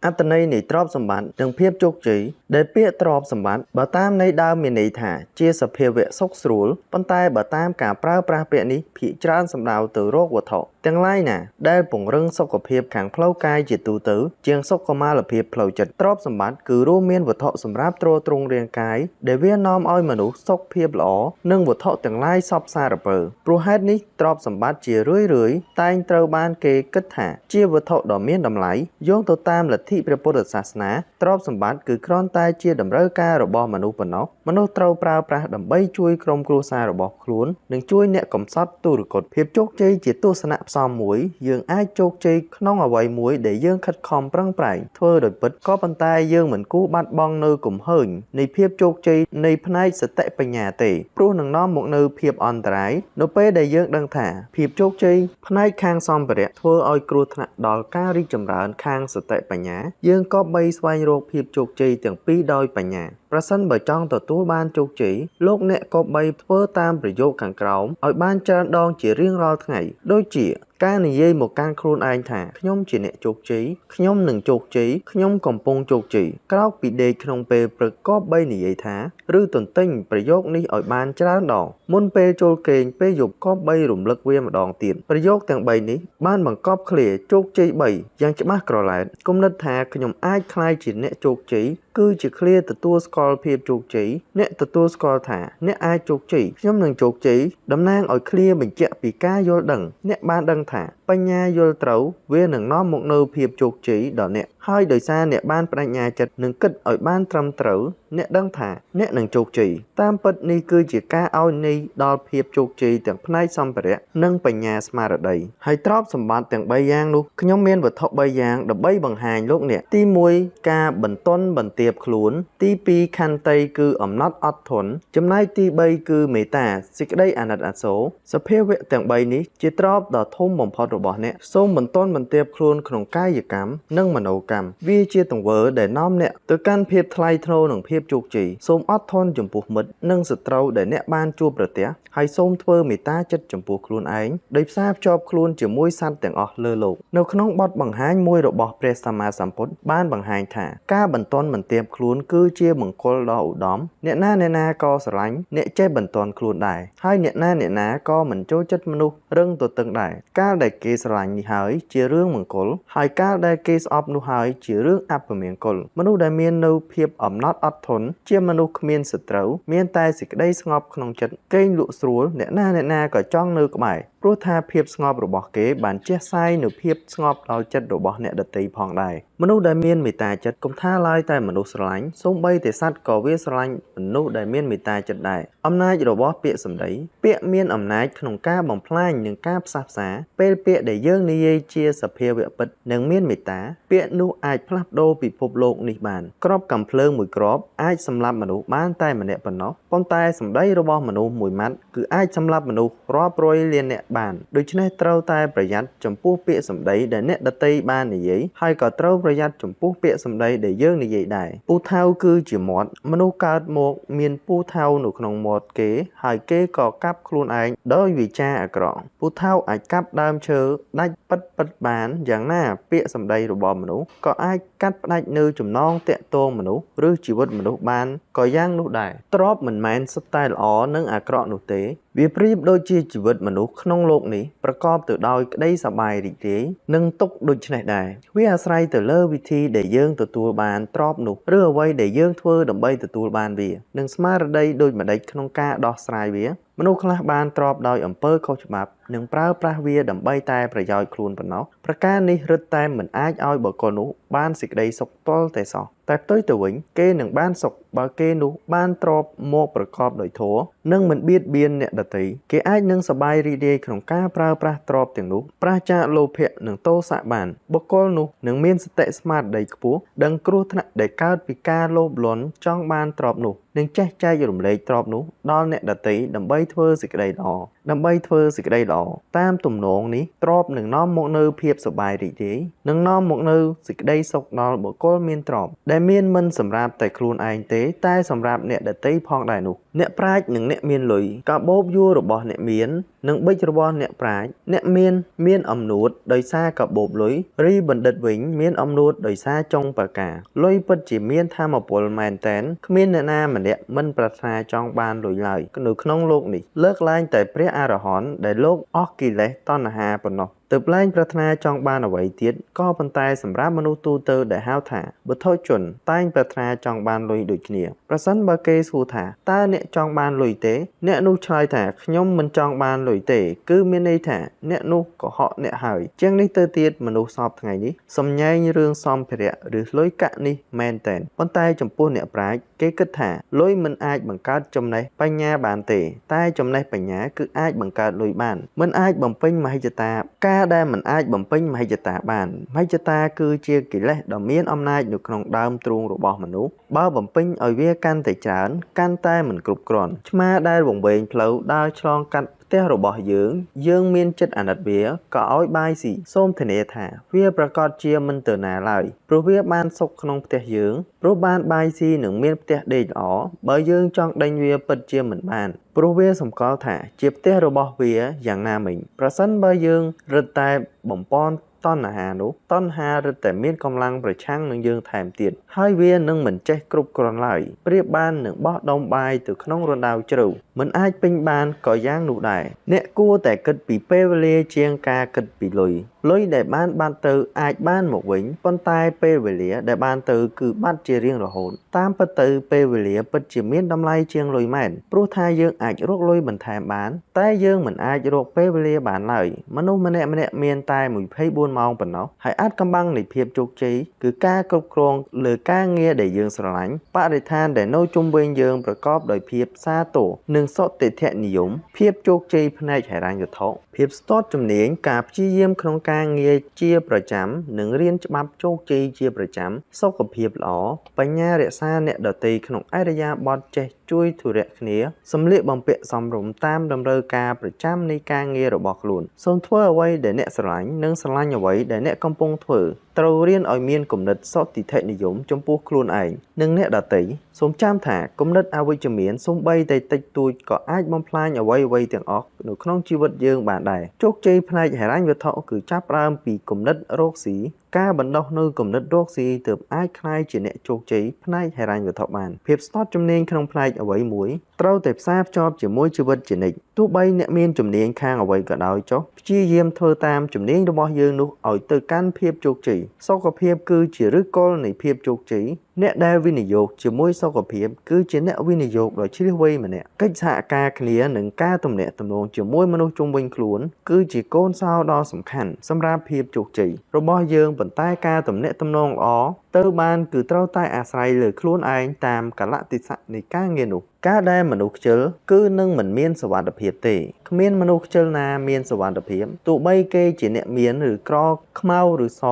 អត្ថន័យនៃទ្រព្យសម្បត្តិ និងភាពជោគជ័យ ដែលពាក្យទ្រព្យសម្បត្តិបើតាមន័យដើមមានន័យថាជាសភាវៈសុខស្រួល ប៉ុន្តែបើតាមការប្រើប្រាស់ពាក្យនេះភាគច្រើនសំដៅទៅរកវត្ថុទាំងឡាយណាដែលពង្រឹងសុខភាពខាងផ្លូវកាយជាទូទៅជាងសុខុមាលភាពផ្លូវចិត្តទ្រព្យសម្បត្តិគឺរួមមានវត្ថុសម្រាប់ទ្រទ្រង់រាងកាយដែលវានាំឲ្យមនុស្សសុខភាពល្អនិងវត្ថុទាំងឡាយសព្វសារពើព្រោះហេតុនេះទ្រព្យសម្បត្តិជារឿយៗតែងត្រូវបានគេគិតថាជាវត្ថុដ៏មានតម្លៃយោងទៅតាមលទ្ធិព្រះពុទ្ធសាសនាទ្រព្យសម្បត្តិគឺគ្រាន់តែជាតម្រូវការរបស់មនុស្សប៉ុណ្ណោះមនុស្សត្រូវប្រើប្រាស់ដើម្បីជួយក្រុមគ្រួសាររបស់ខ្លួននិងជួយអ្នកកំសត់ទុរគតភាពជោគជ័យជាទស្សនៈផ្សំមួយយើងអាចជោគជ័យក្នុងអ្វីមួយដែលយើងខិតខំប្រឹងប្រែងធ្វើដោយពិតក៏ប៉ុន្តែយើងមិនគួរបាត់បង់នៅគំហើញនៃភាពជោគជ័យនៃផ្នែកសតិបញ្ញាទេព្រោះនឹងនាំមកនូវភាពអន្តរាយនៅពេលដែលយើងដឹងថាភាពជោគជ័យផ្នែកខាងសម្ភារៈធ្វើឲ្យគ្រោះថ្នាក់ដល់ការរីកចម្រើនខាងសតិបញ្ញាយើងក៏បីស្វែងរកភាពជោគជ័យទាំងពីរដោយបញ្ញាប្រសិនបើចង់ទទួលបានជោគជ័យលោកអ្នកក៏បីធ្វើតាមប្រយោគខាងក្រោមឲ្យបានច្រើនដងជារៀងរាល់ថ្ងៃដូចជាការនិយាយមកកាន់ខ្លួនឯងថាខ្ញុំជាអ្នកជោគជ័យខ្ញុំនឹងជោគជ័យខ្ញុំកំពុងជោគជ័យក្រោកពីដេកក្នុងពេលព្រឹកក៏បីនិយាយថាឬទន្ទិញប្រយោគនេះឲ្យបានច្រើនដងមុនពេលចូលគេងពេលយប់ក៏បីរំលឹកវាម្ដងទៀតប្រយោគទាំង3នេះបានបង្កប់ឃ្លាជោគជ័យ3យ៉ាងច្បាស់ក្រឡែតគំនិតថាខ្ញុំអាចក្លាយជាអ្នកជោគជ័យគឺជាឃ្លាទទួលស្គាល់ភាពជោគជ័យអ្នកទទួលស្គាល់ថាអ្នកអាចជោគជ័យខ្ញុំនឹងជោគជ័យតំណាងឲ្យឃ្លាបញ្ជាក់ពីការយល់ដឹងអ្នកបានដឹងថាបញ្ញាយល់ត្រូវវានឹងនាំមកនូវភាពជោគជ័យដល់អ្នកហើយដោយសារអ្នកបានប្តេជ្ញាចិត្តនិងគិតឲ្យបានត្រឹមត្រូវអ្នកដឹងថាអ្នកនឹងជោគជ័យតាមពិតនេះគឺជាការឲ្យន័យដល់ភាពជោគជ័យទាំងផ្នែកសម្ភារៈនិងបញ្ញាស្មារតីហើយទ្រព្យសម្បត្តិទាំង3យ៉ាងនោះខ្ញុំមានវត្ថុ3យ៉ាងដើម្បីបង្ហាញលោកអ្នកទី1ការបន្ទន់បន្ទាបខ្លួនទី2ខន្តីគឺអំណត់អត់ធន់ចំណែកទី3គឺមេត្តាសេចក្តីអាណិតអាសូរសភាវៈទាំង3នេះជាទ្រព្យដ៏ធំបំផុតរបស់អ្នកសូមបន្ទន់បន្ទាបខ្លួនក្នុងកាយកម្មនិងមនោកម្មវាជាទង្វើដែលនាំអ្នកទៅកាន់ភាពថ្លៃថ្នូរនិងភាពជោគជ័យសូមអត់ធន់ចំពោះមិត្តនិងសត្រូវដែលអ្នកបានជួបប្រទះហើយសូមធ្វើមេត្តាចិត្តចំពោះខ្លួនឯងដោយផ្សារភ្ជាប់ខ្លួនជាមួយសត្វទាំងអស់លើលោកនៅក្នុងបទបង្ហាញមួយរបស់ព្រះសម្មាសម្ពុទ្ធបានបង្ហាញថាការបន្ទន់បន្ទាបខ្លួនគឺជាមង្គលដ៏ឧត្តមអ្នកណាអ្នកណាក៏ស្រឡាញ់អ្នកចេះបន្ទន់ខ្លួនដែរហើយអ្នកណាអ្នកណាក៏មិនចូលចិត្តមនុស្សរឹងទទឹងដែរកាលដែលគេស្រឡាញ់នេះហើយជារឿងមង្គលហើយកាលដែលគេស្អប់នោះហើយជារឿងអពមង្គលមនុស្សដែលមាននៅភាពអំណត់អត់ធន់ជាមនុស្សគ្មានសត្រូវមានតែសេចក្តីស្ងប់ក្នុងចិត្តគេងលក់ស្រួលអ្នកណាអ្នកណាក៏ចង់នៅក្បែរព្រោះថាភាពស្ងប់របស់គេបានជះសាយនូវភាពស្ងប់ដល់ចិត្តរបស់អ្នកដទៃផងដែរមនុស្សដែលមានមេត្តាចិត្តកុំថាឡើយតែមនុស្សស្រឡាញ់សូម្បីតែសត្វក៏វាស្រឡាញ់មនុស្សដែលមានមេត្តាចិត្តដែរអំណាចរបស់ពាក្យសម្ដីពាក្យមានអំណាចក្នុងការបំផ្លាញនិងការផ្សះផ្សាពេលពាក្យដែលយើងនិយាយជាសភាវៈពិតនិងមានមេត្តាពាក្យនោះអាចផ្លាស់ប្ដូរពិភពលោកនេះបានគ្រាប់កាំភ្លើងមួយគ្រាប់អាចសម្លាប់មនុស្សបានតែម្នាក់ប៉ុណ្ណោះប៉ុន្តែសម្ដីរបស់មនុស្សមួយម៉ាត់គឺអាចសម្លាប់មនុស្សរាប់រយលានអ្នកបានដូច្នេះត្រូវតែប្រយ័ត្នចំពោះពាក្យសម្ដីដែលអ្នកដទៃបាននិយាយហើយក៏ត្រូវប្រយ័ត្នចំពោះពាក្យសម្ដីដែលយើងនិយាយដែរពូថៅគឺជាមាត់មនុស្សកើតមកមានពូថៅនៅក្នុងមាត់គេហើយគេក៏កាប់ខ្លួនឯងដោយវាចាអាក្រក់ពូថៅអាចកាប់ដើមឈើដាច់ពិតពិតបានយ៉ាងណាពាក្យសម្ដីរបស់មនុស្សក៏អាចកាត់ផ្ដាច់នៅចំណងទាក់ទងមនុស្សឬជីវិតមនុស្សបានក៏យ៉ាងនោះដែរទ្រព្យមិនមែនសុទ្ធតែល្អនិងអាក្រក់នោះទេវាប្រៀបដូចជាជីវិតមនុស្សក្នុងលោកនេះប្រកបទៅដោយក្តីសប្បាយរីករាយនិងទុក្ខដូចនេះដែរវាអាស្រ័យទៅលើវិធីដែលយើងទទួលបានទ្រព្យនោះឬអ្វីដែលយើងធ្វើដើម្បីទទួលបានវានិងស្មារតីដូចម្តេចក្នុងការដោះស្រាយវាមនុស្សខ្លះបានទ្រព្យដោយអំពើខុសច្បាប់និងប្រើប្រាស់វាដើម្បីតែប្រយោជន៍ខ្លួនប៉ុណ្ណោះប្រការនេះរឹតតែមិនអាចឲ្យបុគ្គលនោះបានសេចក្តីសុខទាល់តែសោះតែផ្ទុយទៅវិញគេនឹងបានសុខបើគេនោះបានទ្រព្យមកប្រកបដោយធម៌និងមិនបៀតបៀនអ្នកដទៃគេអាចនឹងសប្បាយរីករាយក្នុងការប្រើប្រាស់ទ្រព្យទាំងនោះប្រាសចាកលោភៈនិងទោសៈបានបុគ្គលនោះនឹងមានសតិស្មារតីខ្ពស់ដឹងគ្រោះថ្នាក់ដែលកើតពីការលោភលន់ចង់បានទ្រព្យនោះនិងចេះចែករំលែកទ្រព្យនោះដល់អ្នកដទៃដើម្បីធ្វើសេចក្តីល្អដើម្បីធ្វើសេចក្តីល្អតាមទំនងនេះទ្រព្យនឹងនាំមកនូវភាពសប្បាយរីករាយនិងនាំមកនូវសេចក្តីសុខដល់បុគ្គលមានទ្រព្យដែលមានមិនសម្រាប់តែខ្លួនឯងទេតែសម្រាប់អ្នកដទៃផងដែរនោះអ្នកប្រាជ្ញនិងអ្នកមានលុយកាបូបយួររបស់អ្នកមាន និងប៊ិចរបស់អ្នកប្រាជ្ញអ្នកមានមានអំនួតដោយសារកាបូបលុយរីបណ្ឌិតវិញមានអំនួតដោយសារចុងប៉ាកាលុយពិតជាមានថាមពលមែនតែនគ្មានអ្នកណាម្នាក់មិនប្រាថ្នាចង់បានលុយឡើយនៅក្នុងលោកនេះលើកលែងតែព្រះអរហន្តដែលលោកអស់កិលេសតណ្ហាប៉ុណ្ណោះទើបលែងប្រាថ្នាចង់បានអ្វីទៀតក៏ប៉ុន្តែសម្រាប់មនុស្សទូទៅដែលហៅថាបុថុជនតែងប្រាថ្នាចង់បានលុយដូចគ្នាប្រសិនបើគេសួរថាតើអ្នកចង់បានលុយទេអ្នកនោះឆ្លើយថាខ្ញុំមិនចង់បានលុយទេគឺមានន័យថាអ្នកនោះកុហកអ្នកហើយជាងនេះទៅទៀតមនុស្សសព្វថ្ងៃនេះសំញែងរឿងសម្ភារៈឬលុយកាក់នេះមែនទែនប៉ុន្តែចំពោះអ្នកប្រាជ្ញគេគិតថាលុយមិនអាចបង្កើតចំណេះបញ្ញាបានទេតែចំណេះបញ្ញាគឺអាចបង្កើតលុយបានមិនអាចបំពេញមហិច្ឆតាការដែលមិនអាចបំពេញមហិច្ឆតាបានមហិច្ឆតាគឺជាកិលេសដ៏មានអំណាចនៅក្នុងដើមទ្រូងរបស់មនុស្សបើបំពេញឲ្យវាកាន់តែច្រើនកាន់តែមិនគ្រប់គ្រាន់ឆ្មាដែលវង្វេងផ្លូវដើរឆ្លងកាត់ផ្ទះរបស់យើងយើងមានចិត្តអាណិតវាក៏ឲ្យបាយស៊ីសូមធានាថាវាប្រកាសជាមិនទៅណាឡើយព្រោះវាបានសុខក្នុងផ្ទះយើងព្រោះបានបាយស៊ីនិងមានផ្ទះដេកល្អបើយើងចង់ដេញវាពិតជាមិនបានព្រោះវាសម្គាល់ថាជាផ្ទះរបស់វាយ៉ាងណាមិញប្រសិនបើយើងរឹតតែបំពន់តណ្ហានោះតណ្ហារឹតតែមានកម្លាំងប្រឆាំងនឹងយើងថែមទៀតហើយវានឹងមិនចេះគ្រប់គ្រាន់ឡើយប្រៀបបាននឹងបោះដុំបាយទៅក្នុងរណ្ដៅជ្រៅមិនអាចពេញបានក៏យ៉ាងនោះដែរអ្នកគួរតែគិតពីពេលវេលាជាងការគិតពីលុយលុយដែលបានបាត់ទៅអាចបានមកវិញប៉ុន្តែពេលវេលាដែលបានទៅគឺបាត់ជារៀងរហូតតាមពិតទៅពេលវេលាពិតជាមានតម្លៃជាងលុយមែនព្រោះថាយើងអាចរកលុយបន្ថែមបានតែយើងមិនអាចរកពេលវេលាបានឡើយមនុស្សម្នាក់ៗមានតែ24ម៉ោងប៉ុណ្ណោះហើយអាចកំបាំងនៃភាពជោគជ័យគឺការគ្រប់គ្រងលើការងារដែលយើងស្រឡាញ់បរិស្ថានដែលនៅជុំវិញយើងប្រកបដោយភាពសាទរនិងសុទិដ្ឋិនិយមភាពជោគជ័យផ្នែកហិរញ្ញវត្ថុភាពស្ទាត់ជំនាញការព្យាយាមក្នុងការងារជាប្រចាំនិងរៀនច្បាប់ជោគជ័យជាប្រចាំសុខភាពល្អបញ្ញារក្សាអ្នកដទៃក្នុងឥរិយាបថចេះជួយធុរៈគ្នាសម្លៀកបំពាក់សមរម្យតាមតម្រូវការប្រចាំនៃការងាររបស់ខ្លួនសូមធ្វើអ្វីដែលអ្នកស្រឡាញ់និងស្រឡាញ់អ្វីដែលអ្នកកំពុងធ្វើត្រូវរៀនឲ្យមានគំនិតសុទិដ្ឋិនិយមចំពោះខ្លួនឯងនិងអ្នកដទៃសូមចាំថាគំនិតអវិជ្ជមានសូម្បីតែតិចតួចក៏អាចបំផ្លាញអ្វីៗទាំងអស់នៅក្នុងជីវិតយើងបានដែរជោគជ័យផ្នែកហិរញ្ញវត្ថុគឺចាប់ផ្ដើមពីគំនិតរកស៊ីការបណ្ដុះនូវគំនិតរកស៊ីទើបអាចក្លាយជាអ្នកជោគជ័យផ្នែកហិរញ្ញវត្ថុបានភាពស្ទាត់ជំនាញក្នុងផ្នែកអ្វីមួយត្រូវតែផ្សារភ្ជាប់ជាមួយជីវិតជានិច្ចទោះបីអ្នកមានជំនាញខាងអ្វីក៏ដោយចុះព្យាយាមធ្វើតាមជំនាញរបស់យើងនោះឲ្យទៅកាន់ភាពជោគជ័យសុខភាពគឺជាឫសគល់នៃភាពជោគជ័យអ្នកដែលវិនិយោគជាមួយសុខភាពគឺជាអ្នកវិនិយោគដ៏ឈ្លាសវៃម្នាក់កិច្ចសហការគ្នានិងការទំនាក់ទំនងជាមួយមនុស្សជុំវិញខ្លួនគឺជាកូនសោដ៏សំខាន់សម្រាប់ភាពជោគជ័យរបស់យើងប៉ុន្តែការទំនាក់ទំនងល្អទៅបានគឺត្រូវតែអាស្រ័យលើខ្លួនឯងតាមកាលៈទេសៈនៃការងារនោះការដែលមនុស្សខ្ជិលគឺនឹងមិនមានសុវត្ថិភាពទេគ្មានមនុស្សខ្ជិលណាមានសុវត្ថិភាពទោះបីគេជាអ្នកមានឬក្រខ្មៅឬស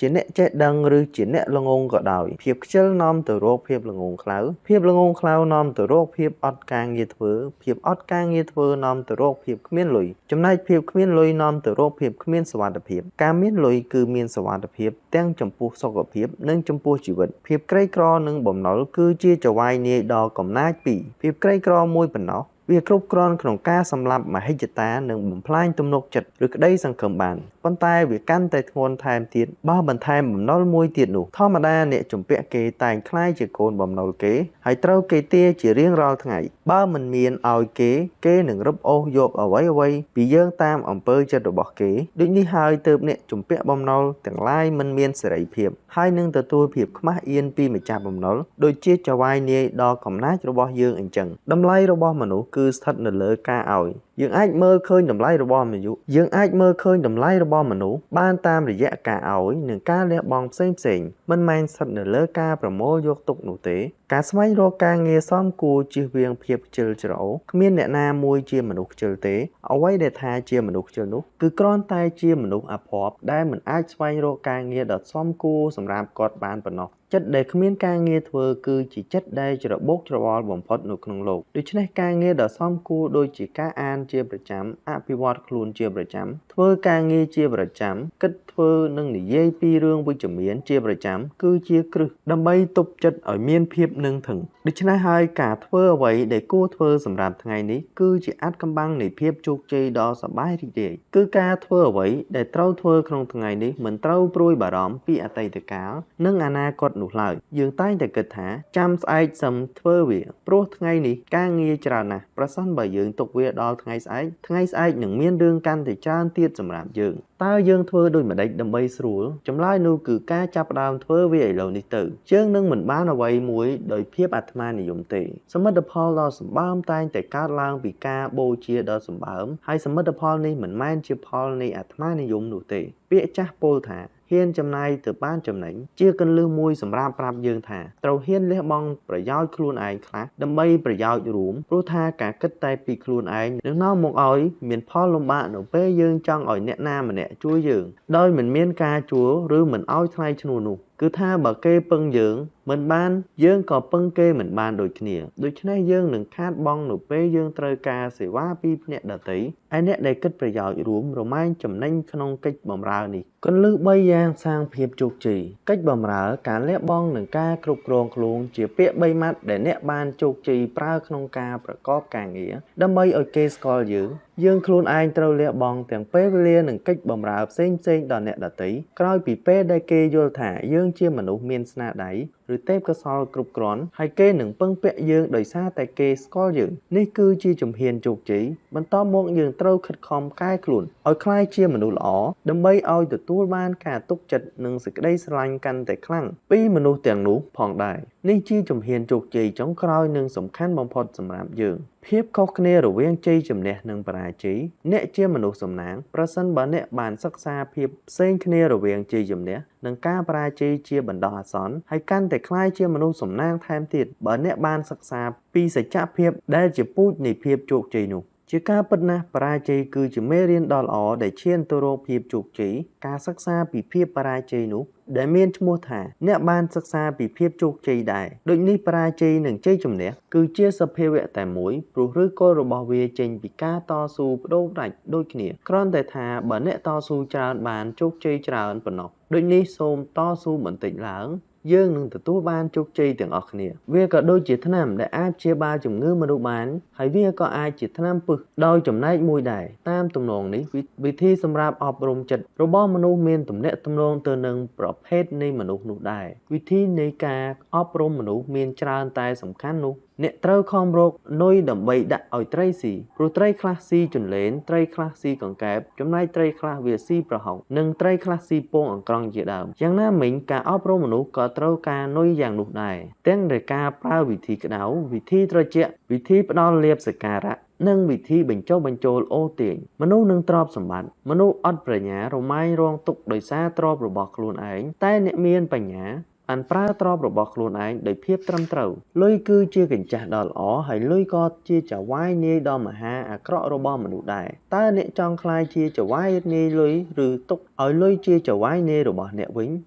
ជាអ្នកចេះដឹងឬជាអ្នកល្ងង់ក៏ដោយភាពខ្ជិលនាំទៅរកភាពល្ងង់ខ្លៅភាពល្ងង់ខ្លៅនាំទៅរកភាពអត់ការងារធ្វើភាពអត់ការងារធ្វើនាំទៅរកភាពគ្មានលុយចំណែកភាពគ្មានលុយនាំទៅរកភាពគ្មានសុវត្ថិភាពការមានលុយគឺមានសុវត្ថិភាពទាំងចំពោះសុខភាពនិងចំពោះជីវិតភាពក្រីក្រនិងបំណុលគឺជាចៅហ្វាយនាយដ៏កំណាចពីរភាពក្រីក្រមួយប៉ុណ្ណោះវាគ្រប់គ្រាន់ក្នុងការសម្លាប់មហិច្ឆតានិងបំផ្លាញទំនុកចិត្តឬក្តីសង្ឃឹមបានប៉ុន្តែវាកាន់តែធ្ងន់ថែមទៀតបើបន្ថែមបំណុលមួយទៀតនោះធម្មតាអ្នកជំពាក់គេតែងក្លាយជាកូនបំណុលគេហើយត្រូវគេទាជារៀងរាល់ថ្ងៃបើមិនមានឲ្យគេគេនឹងរឹបអូសយកអ្វីៗពីយើងតាមអំពើចិត្តរបស់គេដូចនេះហើយទើបអ្នកជំពាក់បំណុលទាំងឡាយមិនមានសេរីភាពហើយនឹងទទួលភាពខ្មាស់អៀនពីម្ចាស់បំណុលដូចជាចៅហ្វាយនាយដ៏កំណាចរបស់យើងអញ្ចឹងតម្លៃរបស់មនុស្សគឺស្ថិតនៅលើការឲ្យយើងអាចមើលឃើញតម្លៃរបស់មនុស្សយើងអាចមើលឃើញតម្លៃរបស់មនុស្សបានតាមរយៈការឲ្យនិងការលះបង់ផ្សេងៗមិនមែនស្ថិតនៅលើការប្រមូលយកទុកនោះទេការស្វែងរកការងារសមគួរជៀសវាងភាពខ្ជិលច្រអូសគ្មានអ្នកណាមួយជាមនុស្សខ្ជិលទេអ្វីដែលថាជាមនុស្សខ្ជិលនោះគឺគ្រាន់តែជាមនុស្សអភ័ព្វដែលមិនអាចស្វែងរកការងារដ៏សមគួរសម្រាប់គាត់បានប៉ុណ្ណោះ ចិត្តដែលគ្មានការងារធ្វើគឺជាចិត្តដែលច្របូកច្របល់បំផុតនៅក្នុងលោកដូច្នេះការងារដ៏សមគួរដូចជាការអានជាប្រចាំអភិវឌ្ឍខ្លួនជាប្រចាំធ្វើការងារជាប្រចាំគិតធ្វើនិងនិយាយពីរឿងវិជ្ជមានជាប្រចាំគឺជាគ្រឹះដើម្បីទប់ចិត្តឲ្យមានភាពនឹងធឹងដូច្នេះហើយការធ្វើអ្វីដែលគួរធ្វើសម្រាប់ថ្ងៃនេះគឺជាអាថ៌កំបាំងនៃភាពជោគជ័យដ៏សប្បាយរីករាយគឺការធ្វើអ្វីដែលត្រូវធ្វើក្នុងថ្ងៃនេះមិនត្រូវព្រួយបារម្ភពីអតីតកាលនិងអនាគតនោះឡើយយើងតែងតែគិតថាចាំស្អែកសឹមធ្វើវាព្រោះថ្ងៃនេះការងារច្រើនណាស់ប្រសិនបើយើងទុកវាដល់ថ្ងៃស្អែកថ្ងៃស្អែកនឹងមានរឿងកាន់តែច្រើនទៀតសម្រាប់យើងតើយើងធ្វើដូចម្តេចដើម្បីស្រួលចម្លើយនោះគឺការចាប់ផ្ដើមធ្វើវាឥឡូវនេះទៅយើងនឹងមិនបានអ្វីមួយដោយភាពអាត្មានិយមទេសមិទ្ធផលដ៏សម្បើមតែងតែកើតឡើងពីការបូជាដ៏សម្បើមហើយសមិទ្ធផលនេះមិនមែនជាផលនៃអាត្មានិយមនោះទេពាក្យចាស់ពោលថាហ៊ានចំណាយទៅបានចំណេញជាគន្លឹះមួយសម្រាប់ប្រាប់យើងថាត្រូវហ៊ានលះបង់ប្រយោជន៍ខ្លួនឯងខ្លះដើម្បីប្រយោជន៍រួមព្រោះថាការគិតតែពីខ្លួនឯងនឹងនាំមកឲ្យមានផលលំបាកនៅពេលយើងចង់ឲ្យអ្នកណាម្នាក់ជួយយើងដោយមិនមានការជួលឬមិនឲ្យថ្លៃឈ្នួលនោះគឺថាបើគេពឹងយើងមិនបានយើងក៏ពឹងគេមិនបានដូចគ្នាដូច្នេះយើងនឹងខាតបង់នៅពេលយើងត្រូវការសេវាពីអ្នកដទៃឯអ្នកដែលគិតប្រយោជន៍រួមរមែងចំណេញក្នុងកិច្ចបម្រើនេះគន្លឹះ3យ៉ាងសាងភាពជោគជ័យកិច្ចបម្រើការលះបង់និងការគ្រប់គ្រងខ្លួនជាពាក្យ3ម៉ាត់ដែលអ្នកបានជោគជ័យប្រើក្នុងការប្រកបការងារដើម្បីឲ្យគេស្គាល់យើងយើងខ្លួនឯងត្រូវលះបង់ទាំងពេលវេលានិងកិច្ចបម្រើផ្សេងៗដល់អ្នកដទៃក្រោយពីពេលដែលគេយល់ថាយើងជាមនុស្សមានស្នាដៃឬទេពកោសល្យគ្រប់គ្រាន់ហើយគេនឹងពឹងពាក់យើងដោយសារតែគេស្គាល់យើងនេះគឺជាជំហានជោគជ័យបន្តមកយើងត្រូវខិតខំកែខ្លួនឲ្យក្លាយជាមនុស្សល្អដើម្បីឲ្យទទួលបានការទុកចិត្តនិងសេចក្តីស្រឡាញ់កាន់តែខ្លាំងពីមនុស្សទាំងនោះផងដែរនេះជាជំហានជោគជ័យចុងក្រោយនិងសំខាន់បំផុតសម្រាប់យើងភាពខុសគ្នារវាងជ័យជំនះនិងបរាជ័យអ្នកជាមនុស្សសំណាងប្រសិនបើអ្នកបានសិក្សាភាពផ្សេងគ្នារវាងជ័យជំនះនិងការបរាជ័យជាបណ្ដោះអាសន្នហើយកាន់តែក្លាយជាមនុស្សសំណាងថែមទៀតបើអ្នកបានសិក្សាពីសច្ចភាពដែលជាពូជនៃភាពជោគជ័យនោះជាការពិតណាស់បរាជ័យគឺជាមេរៀនដ៏ល្អដែលឈានទៅរកភាពជោគជ័យការសិក្សាពីភាពបរាជ័យនោះដែលមានឈ្មោះថាអ្នកបានសិក្សាពីភាពជោគជ័យដែរដូចនេះបរាជ័យនិងជ័យជំនះគឺជាសភាវៈតែមួយព្រោះឫសគល់របស់វាចេញពីការតស៊ូប្ដូរផ្ដាច់ដូចគ្នាគ្រាន់តែថាបើអ្នកតស៊ូច្រើនបានជោគជ័យច្រើនប៉ុណ្ណោះដូចនេះសូមតស៊ូបន្តិចឡើងយើងនឹងទទួលបានជោគជ័យទាំងអស់គ្នាវាក៏ដូចជាថ្នាំដែលអាចព្យាបាលជំងឺមនុស្សបានហើយវាក៏អាចជាថ្នាំពិសដោយចំណែកមួយដែរតាមទំនងនេះវិធីសម្រាប់អប់រំចិត្តរបស់មនុស្សមានទំនាក់ទំនងទៅនឹងប្រភេទនៃមនុស្សនោះដែរវិធីនៃការអប់រំមនុស្សមានច្រើនតែសំខាន់នោះអ្នកត្រូវខំរកនុយដើម្បីដាក់ឲ្យត្រីស៊ីព្រោះត្រីខ្លះស៊ីជន្លេនត្រីខ្លះស៊ីកង្កែបចំណែកត្រីខ្លះវាស៊ីប្រហុកនិងត្រីខ្លះស៊ីពងអង្ក្រង់ជាដើមយ៉ាងណាមិញការអប់រំមនុស្សក៏ត្រូវការនុយយ៉ាងនោះដែរទាំងដោយការប្រើវិធីក្តៅវិធីត្រជាក់វិធីផ្ដល់លាភសក្ការៈនិងវិធីបញ្ចុះបញ្ចូលអូសទាញមនុស្សនឹងទ្រព្យសម្បត្តិមនុស្សអត់ប្រាជ្ញារមែងរងទុក្ខដោយសារទ្រព្យរបស់ខ្លួនឯងតែអ្នកមានបញ្ញាបានប្រើទ្រព្យរបស់ខ្លួនឯងដោយភាពត្រឹមត្រូវលុយគឺជាកញ្ចាស់ដ៏ល្អហើយលុយក៏ជាចៅហ្វាយនាយដ៏មហាអាក្រក់របស់មនុស្សដែរតើអ្នកចង់ក្លាយជាចៅហ្វាយនាយលុយឬទុកឲ្យលុយជាចៅហ្វាយនាយរបស់អ្នកវិញ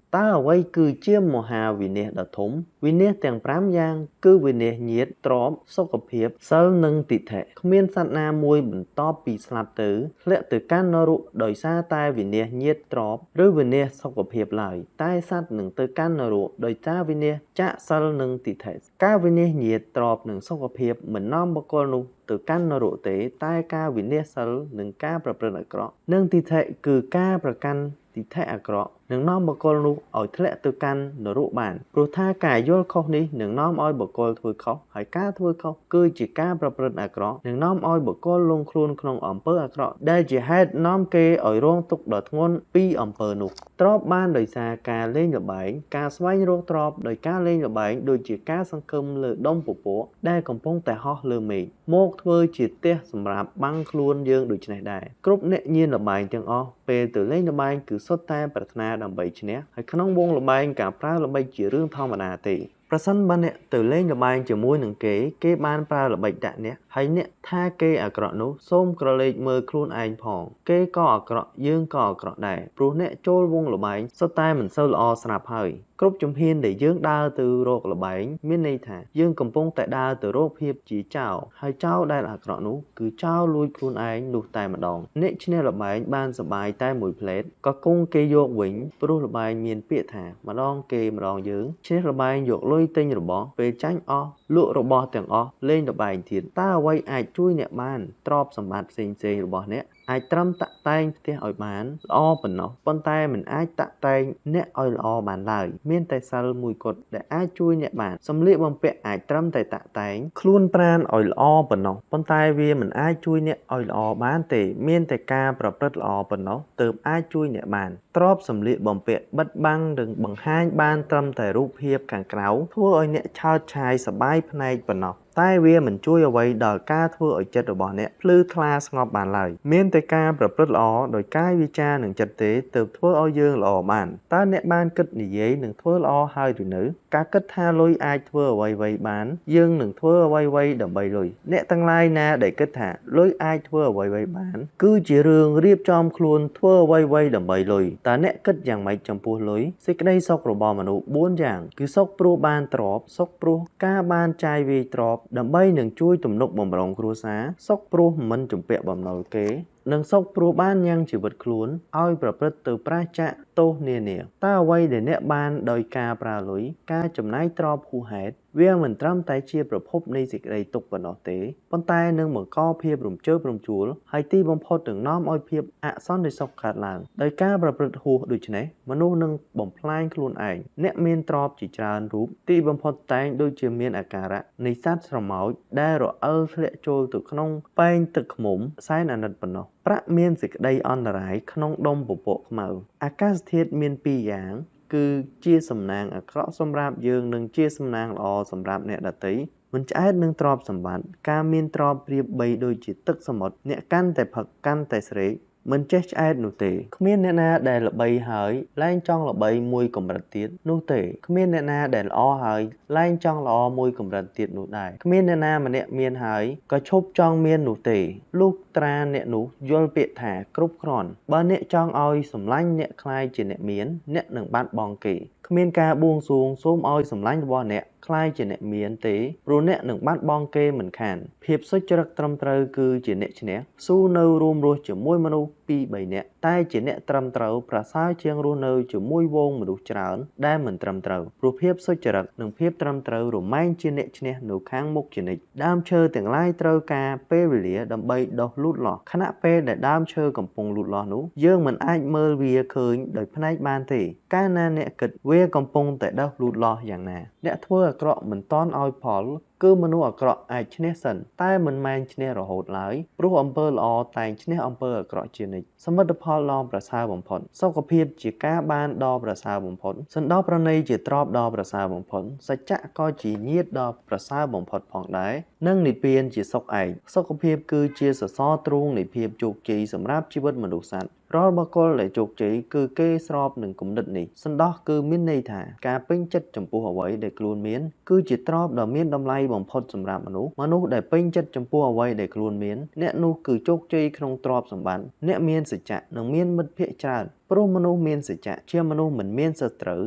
តើអ្វីគឺជាមហាវិនាសដ៏ធំវិនាសទាំង5យ៉ាងគឺវិនាសញាតិទ្រព្យសុខភាពសិលនិងទិដ្ឋិគ្មានសត្វណាមួយបន្ទាប់ពីស្លាប់ទៅធ្លាក់ទៅកាន់នរកដោយសារតែវិនាសញាតិទ្រព្យឬវិនាសសុខភាពឡើយតែសត្វនឹងទៅកាន់នរកដោយសារវិនាសចាកសិលនិងទិដ្ឋិការវិនាសញាតិទ្រព្យនិងសុខភាពមិននាំបុគ្គលនោះទៅកាន់នរកទេតែការវិនាសសិលនិងការប្រព្រឹត្តអាក្រក់និងទិដ្ឋិគឺការប្រកាន់ទិដ្ឋិអាក្រក់នឹងនាំបុគ្គលនោះឲ្យធ្លាក់ទៅកាន់នរកបានព្រោះថាការយល់ខុសនេះនឹងនាំឲ្យបុគ្គលធ្វើខុសហើយការធ្វើខុសគឺជាការប្រព្រឹត្តអាក្រក់នឹងនាំឲ្យបុគ្គលលងខ្លួនក្នុងអំពើអាក្រក់ដែលជាហេតុនាំគេឲ្យរងទុក្ខដ៏ធ្ងន់ពីអំពើនោះទ្រព្យបានដោយសារការលេងល្បែងការស្វែងរកទ្រព្យដោយការលេងល្បែងដូចជាការសង្ឃឹមលើដុំពពកដែលកំពុងតែហោះលើមេឃមកធ្វើជាផ្ទះសម្រាប់បាំងខ្លួនយើងដូច្នេះដែរគ្រប់អ្នកញៀនល្បែងទាំងអស់ពេលទៅលេងល្បែងគឺសុទ្ធតែប្រាថ្នាដើម្បីឈ្នះហើយក្នុងវងល្បែងការប្រើល្បិចជារឿងធម្មតាទេប្រសិនបើអ្នកទៅលេងល្បែងជាមួយនឹងគេគេបានប្រើល្បិចដាក់អ្នក ហើយអ្នកថាគេអាក្រក់នោះសូមក្រឡេកមើលខ្លួនឯងផងគេក៏អាក្រក់យើងក៏អាក្រក់ដែរព្រោះអ្នកចូលវងល្បែងសុទ្ធតែមិនសូវល្អស្រាប់ហើយគ្រប់ជំហានដែលយើងដើរទៅរកល្បែងមានន័យថាយើងកំពុងតែដើរទៅរកភាពជាចោរហើយចោរដែលអាក្រក់នោះគឺចោរលួចខ្លួនឯងនោះតែម្ដងអ្នកឈ្នះល្បែងបានសប្បាយតែមួយភ្លែតក៏គង់គេយកវិញព្រោះល្បែងមានពាក្យថាម្ដងគេម្ដងយើងឈ្នះល្បែងយកលុយទិញរបស់ពេលចាញ់អស់លក់របស់ទាំងអស់លេងល្បែងទៀតតើអ្វីអាចជួយអ្នកបានទ្រព្យសម្បត្តិផ្សេងៗរបស់អ្នកអាចត្រឹមតាក់តែងផ្ទះឲ្យបានល្អប៉ុណ្ណោះប៉ុន្តែមិនអាចតាក់តែងអ្នកឲ្យល្អបានឡើយមានតែសិលមួយគត់ដែលអាចជួយអ្នកបានសម្លៀកបំពាក់អាចត្រឹមតែតាក់តែងខ្លួនប្រាណឲ្យល្អប៉ុណ្ណោះប៉ុន្តែវាមិនអាចជួយអ្នកឲ្យល្អបានទេមានតែការប្រព្រឹត្តល្អប៉ុណ្ណោះទើបអាចជួយអ្នកបានទ្រព្យសម្លៀកបំពាក់បិទបាំងនិងបង្ហាញបានត្រឹមតែរូបភាពខាងក្រៅធ្វើឲ្យអ្នកឆើតឆាយសប្បាយភ្នែកប៉ុណ្ណោះតែវាមិនជួយអ្វីដល់ការធ្វើឲ្យចិត្តរបស់អ្នកភ្លឺថ្លាស្ងប់បានឡើយមានតែការប្រព្រឹត្តល្អដោយកាយវាចានិងចិត្តទេទើបធ្វើឲ្យយើងល្អបានតើអ្នកបានគិតនិយាយនិងធ្វើល្អហើយឬនៅការគិតថាលុយអាចធ្វើអ្វីៗបានយើងនឹងធ្វើអ្វីៗដើម្បីលុយអ្នកទាំងឡាយណាដែលគិតថាលុយអាចធ្វើអ្វីៗបានគឺជារឿងរៀបចំខ្លួនធ្វើអ្វីៗដើម្បីលុយតើអ្នកគិតយ៉ាងម៉េចចំពោះលុយសេចក្តីសុខរបស់មនុស្ស4យ៉ាងគឺសុខព្រោះបានទ្រព្យសុខព្រោះការបានចាយវាយទ្រព្យដើម្បីនឹងជួយទំនុកបំរុងគ្រួសារសុខព្រោះមិនជំពាក់បំណុលគេនិងសុខព្រោះបានញ៉ាំងជីវិតខ្លួនឲ្យប្រព្រឹត្តទៅប្រាសចាកទោសនានាតើអ្វីដែលអ្នកបានដោយការប្រើលុយការចំណាយទ្រព្យហួសហេតុវាមិនត្រឹមតែជាប្រភពនៃសេចក្តីទុក្ខប៉ុណ្ណោះទេប៉ុន្តែនឹងបង្កភាពរំជើបរំជួលហើយទីបំផុតនឹងនាំឲ្យភាពអសន្តិសុខកើតឡើងដោយការប្រព្រឹត្តហួសដូច្នេះមនុស្សនឹងបំផ្លាញខ្លួនឯងអ្នកមានទ្រព្យជាច្រើនរូបទីបំផុតតែងដូចជាមានអាការៈនៃសត្វស្រមោចដែលរអិលធ្លាក់ចូលទៅក្នុងពែងទឹកឃ្មុំសែនអាណិតប៉ុណ្ណោះប្រាក់មានសេចក្តីអន្តរាយក្នុងដុំពពកខ្មៅអាកាសធាតុមានពីរយ៉ាងគឺជាសំណាងអាក្រក់សម្រាប់យើងនិងជាសំណាងល្អសម្រាប់អ្នកដទៃមិនឆ្អែតនឹងទ្រព្យសម្បត្តិការមានទ្រព្យប្រៀបបីដូចជាទឹកសមុទ្រអ្នកកាន់តែផឹកកាន់តែស្រេកមិនចេះឆ្អែតនោះទេគ្មានអ្នកណាដែលល្បីហើយលែងចង់ល្បីមួយកម្រិតទៀតនោះទេគ្មានអ្នកណាដែលល្អហើយលែងចង់ល្អមួយកម្រិតទៀតនោះដែរគ្មានអ្នកណាម្នាក់មានហើយក៏ឈប់ចង់មាននោះទេលុះត្រាអ្នកនោះយល់ពាក្យថាគ្រប់គ្រាន់បើអ្នកចង់ឲ្យសម្លាញ់អ្នកក្លាយជាអ្នកមានអ្នកនឹងបាត់បង់គេគ្មានការបួងសួងសូមឲ្យសម្លាញ់របស់អ្នកក្លាយជាអ្នកមានទេព្រោះអ្នកនឹងបាត់បង់គេមិនខានភាពសុចរិតត្រឹមត្រូវគឺជាអ្នកឈ្នះស៊ូនៅរួមរស់ជាមួយមនុស្ស2 3នាក់តែជាអ្នកត្រឹមត្រូវប្រសើរជាងរស់នៅជាមួយហ្វូងមនុស្សច្រើនដែលមិនត្រឹមត្រូវព្រោះភាពសុចរិតនិងភាពត្រឹមត្រូវរមែងជាអ្នកឈ្នះនៅខាងមុខជានិច្ចដើមឈើទាំងឡាយត្រូវការពេលវេលាដើម្បីដុះលូតលាស់ខណៈពេលដែលដើមឈើកំពុងលូតលាស់នោះយើងមិនអាចមើលវាឃើញដោយភ្នែកបានទេកាលណាអ្នកគិតវាកំពុងតែដុះលូតលាស់យ៉ាងណាអ្នកធ្វើអាក្រក់មិនទាន់ឲ្យផលគឺមនុស្សអាក្រក់អាចឈ្នះសិនតែមិនមែនឈ្នះរហូតឡើយព្រោះអំពើល្អតែងឈ្នះអំពើអាក្រក់ជានិច្ចសមិទ្ធផលដ៏ប្រសើរបំផុតសុខភាពជាការបានដ៏ប្រសើរបំផុតសន្តោសប្រណីជាទ្រព្យដ៏ប្រសើរបំផុតសច្ចៈក៏ជាញាតិដ៏ប្រសើរបំផុតផងដែរនិងនិព្វានជាសុខឯកសុខភាពគឺជាសសរទ្រូងនៃភាពជោគជ័យសម្រាប់ជីវិតមនុស្សសត្វរាល់បុគ្គលដែលជោគជ័យគឺគេស្របនឹងគំនិតនេះសន្តោសគឺមានន័យថាការពេញចិត្តចំពោះអ្វីដែលខ្លួនមានគឺជាទ្រព្យដ៏មានតម្លៃបំផុតសម្រាប់មនុស្សមនុស្សដែលពេញចិត្តចំពោះអ្វីដែលខ្លួនមានអ្នកនោះគឺជោគជ័យក្នុងទ្រព្យសម្បត្តិអ្នកមានសច្ចៈនិងមានមិត្តភក្តិច្រើនព្រោះមនុស្សមានសច្ចៈជាមនុស្សមិនមានសត្រូវ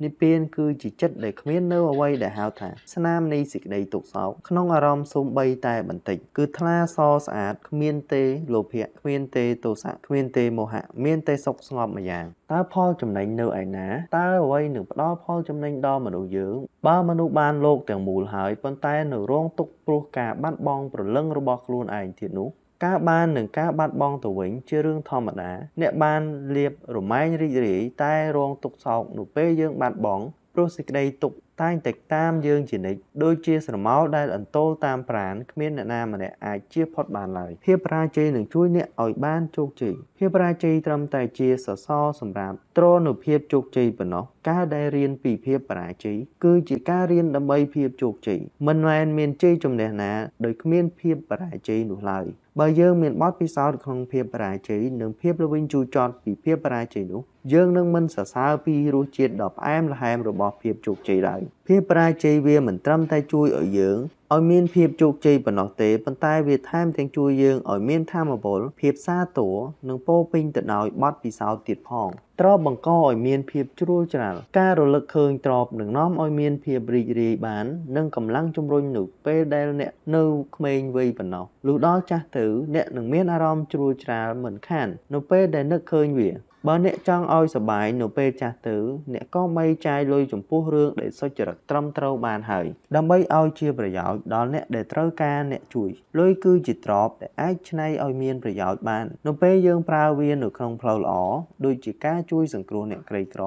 និព្វានគឺជាចិត្តដែលគ្មាននៅអ្វីដែលហៅថាស្នាមនៃសេចក្តីទុក្ខសោកក្នុងអារម្មណ៍សូម្បីតែបន្តិចគឺថ្លាសស្អាតគ្មានទេលោភៈគ្មានទេទោសៈគ្មានទេមោហៈមានតែសុខស្ងប់ម្យ៉ាងតើផលចំណេញនៅឯណាតើអ្វីនឹងផ្ដល់ផលចំណេញដល់មនុស្សយើងបើមនុស្សបានលោកទាំងមូលហើយប៉ុន្តែនៅរងទុក្ខព្រោះការបាត់បង់ព្រលឹងរបស់ខ្លួនឯងទៀតនោះការបាននិងការបាត់បង់ទៅវិញជារឿងធម្មតាអ្នកបានលៀបរមែងរីករាយតែរងទុក្ខសោកនៅពេលយើងបាត់បង់ព្រោះសេចក្តីទុក្ខតែងតែតាមយើងជានិច្ចដូចជាស្រមោលដែលអន្ទោលតាមប្រាណគ្មានអ្នកណាម្នាក់អាចជៀសផុតបានឡើយភាពបរាជ័យនឹងជួយអ្នកឲ្យបានជោគជ័យភាពបរាជ័យត្រឹមតែជាសសរសម្រាប់ទ្រនូវភាពជោគជ័យប៉ុណ្ណោះការដែលរៀនពីភាពបរាជ័យគឺជាការរៀនដើម្បីភាពជោគជ័យមិនមែនមានជ័យជំនះណាដោយគ្មានភាពបរាជ័យនោះឡើយបើយើងមានបទពិសោធន៍ក្នុងភាពបរាជ័យនិងភាពល្វីងជូរចត់ពីភាពបរាជ័យនោះយើងនឹងមិនសរសើរពីរសជាតិដ៏ផ្អែមល្ហែមរបស់ភាពជោគជ័យឡើយភាពបរាជ័យវាមិនត្រឹមតែជួយឲ្យយើង ឲ្យមានភាពជោគជ័យប៉ុណ្ណោះទេប៉ុន្តែវាថែមទាំងជួយយើងឲ្យមានថាមពលភាពសាទរនិងពោរពេញទៅដោយបទពិសោធន៍ទៀតផងទ្រព្យបង្កឲ្យមានភាពជ្រួលច្រាលការរលឹកឃើញទ្រព្យនឹងនាំឲ្យមានភាពរីករាយបាននិងកម្លាំងជំរុញនៅពេលដែលអ្នកនៅក្មេងវ័យប៉ុណ្ណោះលុះដល់ចាស់ទៅអ្នកនឹងមានអារម្មណ៍ជ្រួលច្រាលមិនខាននៅពេលដែលនឹកឃើញវាបើអ្នកចង់ឲ្យសប្បាយនៅពេលចាស់ទៅអ្នកក៏បីចាយលុយចំពោះរឿងដែលសុចរិតត្រឹមត្រូវបានហើយដើម្បីឲ្យជាប្រយោជន៍ដល់អ្នកដែលត្រូវការអ្នកជួយលុយគឺជាទ្រព្យដែលអាចច្នៃឲ្យមានប្រយោជន៍បាននៅពេលយើងប្រើវានៅក្នុងផ្លូវល្អដូចជាការជួយសង្គ្រោះអ្នកក្រីក្រ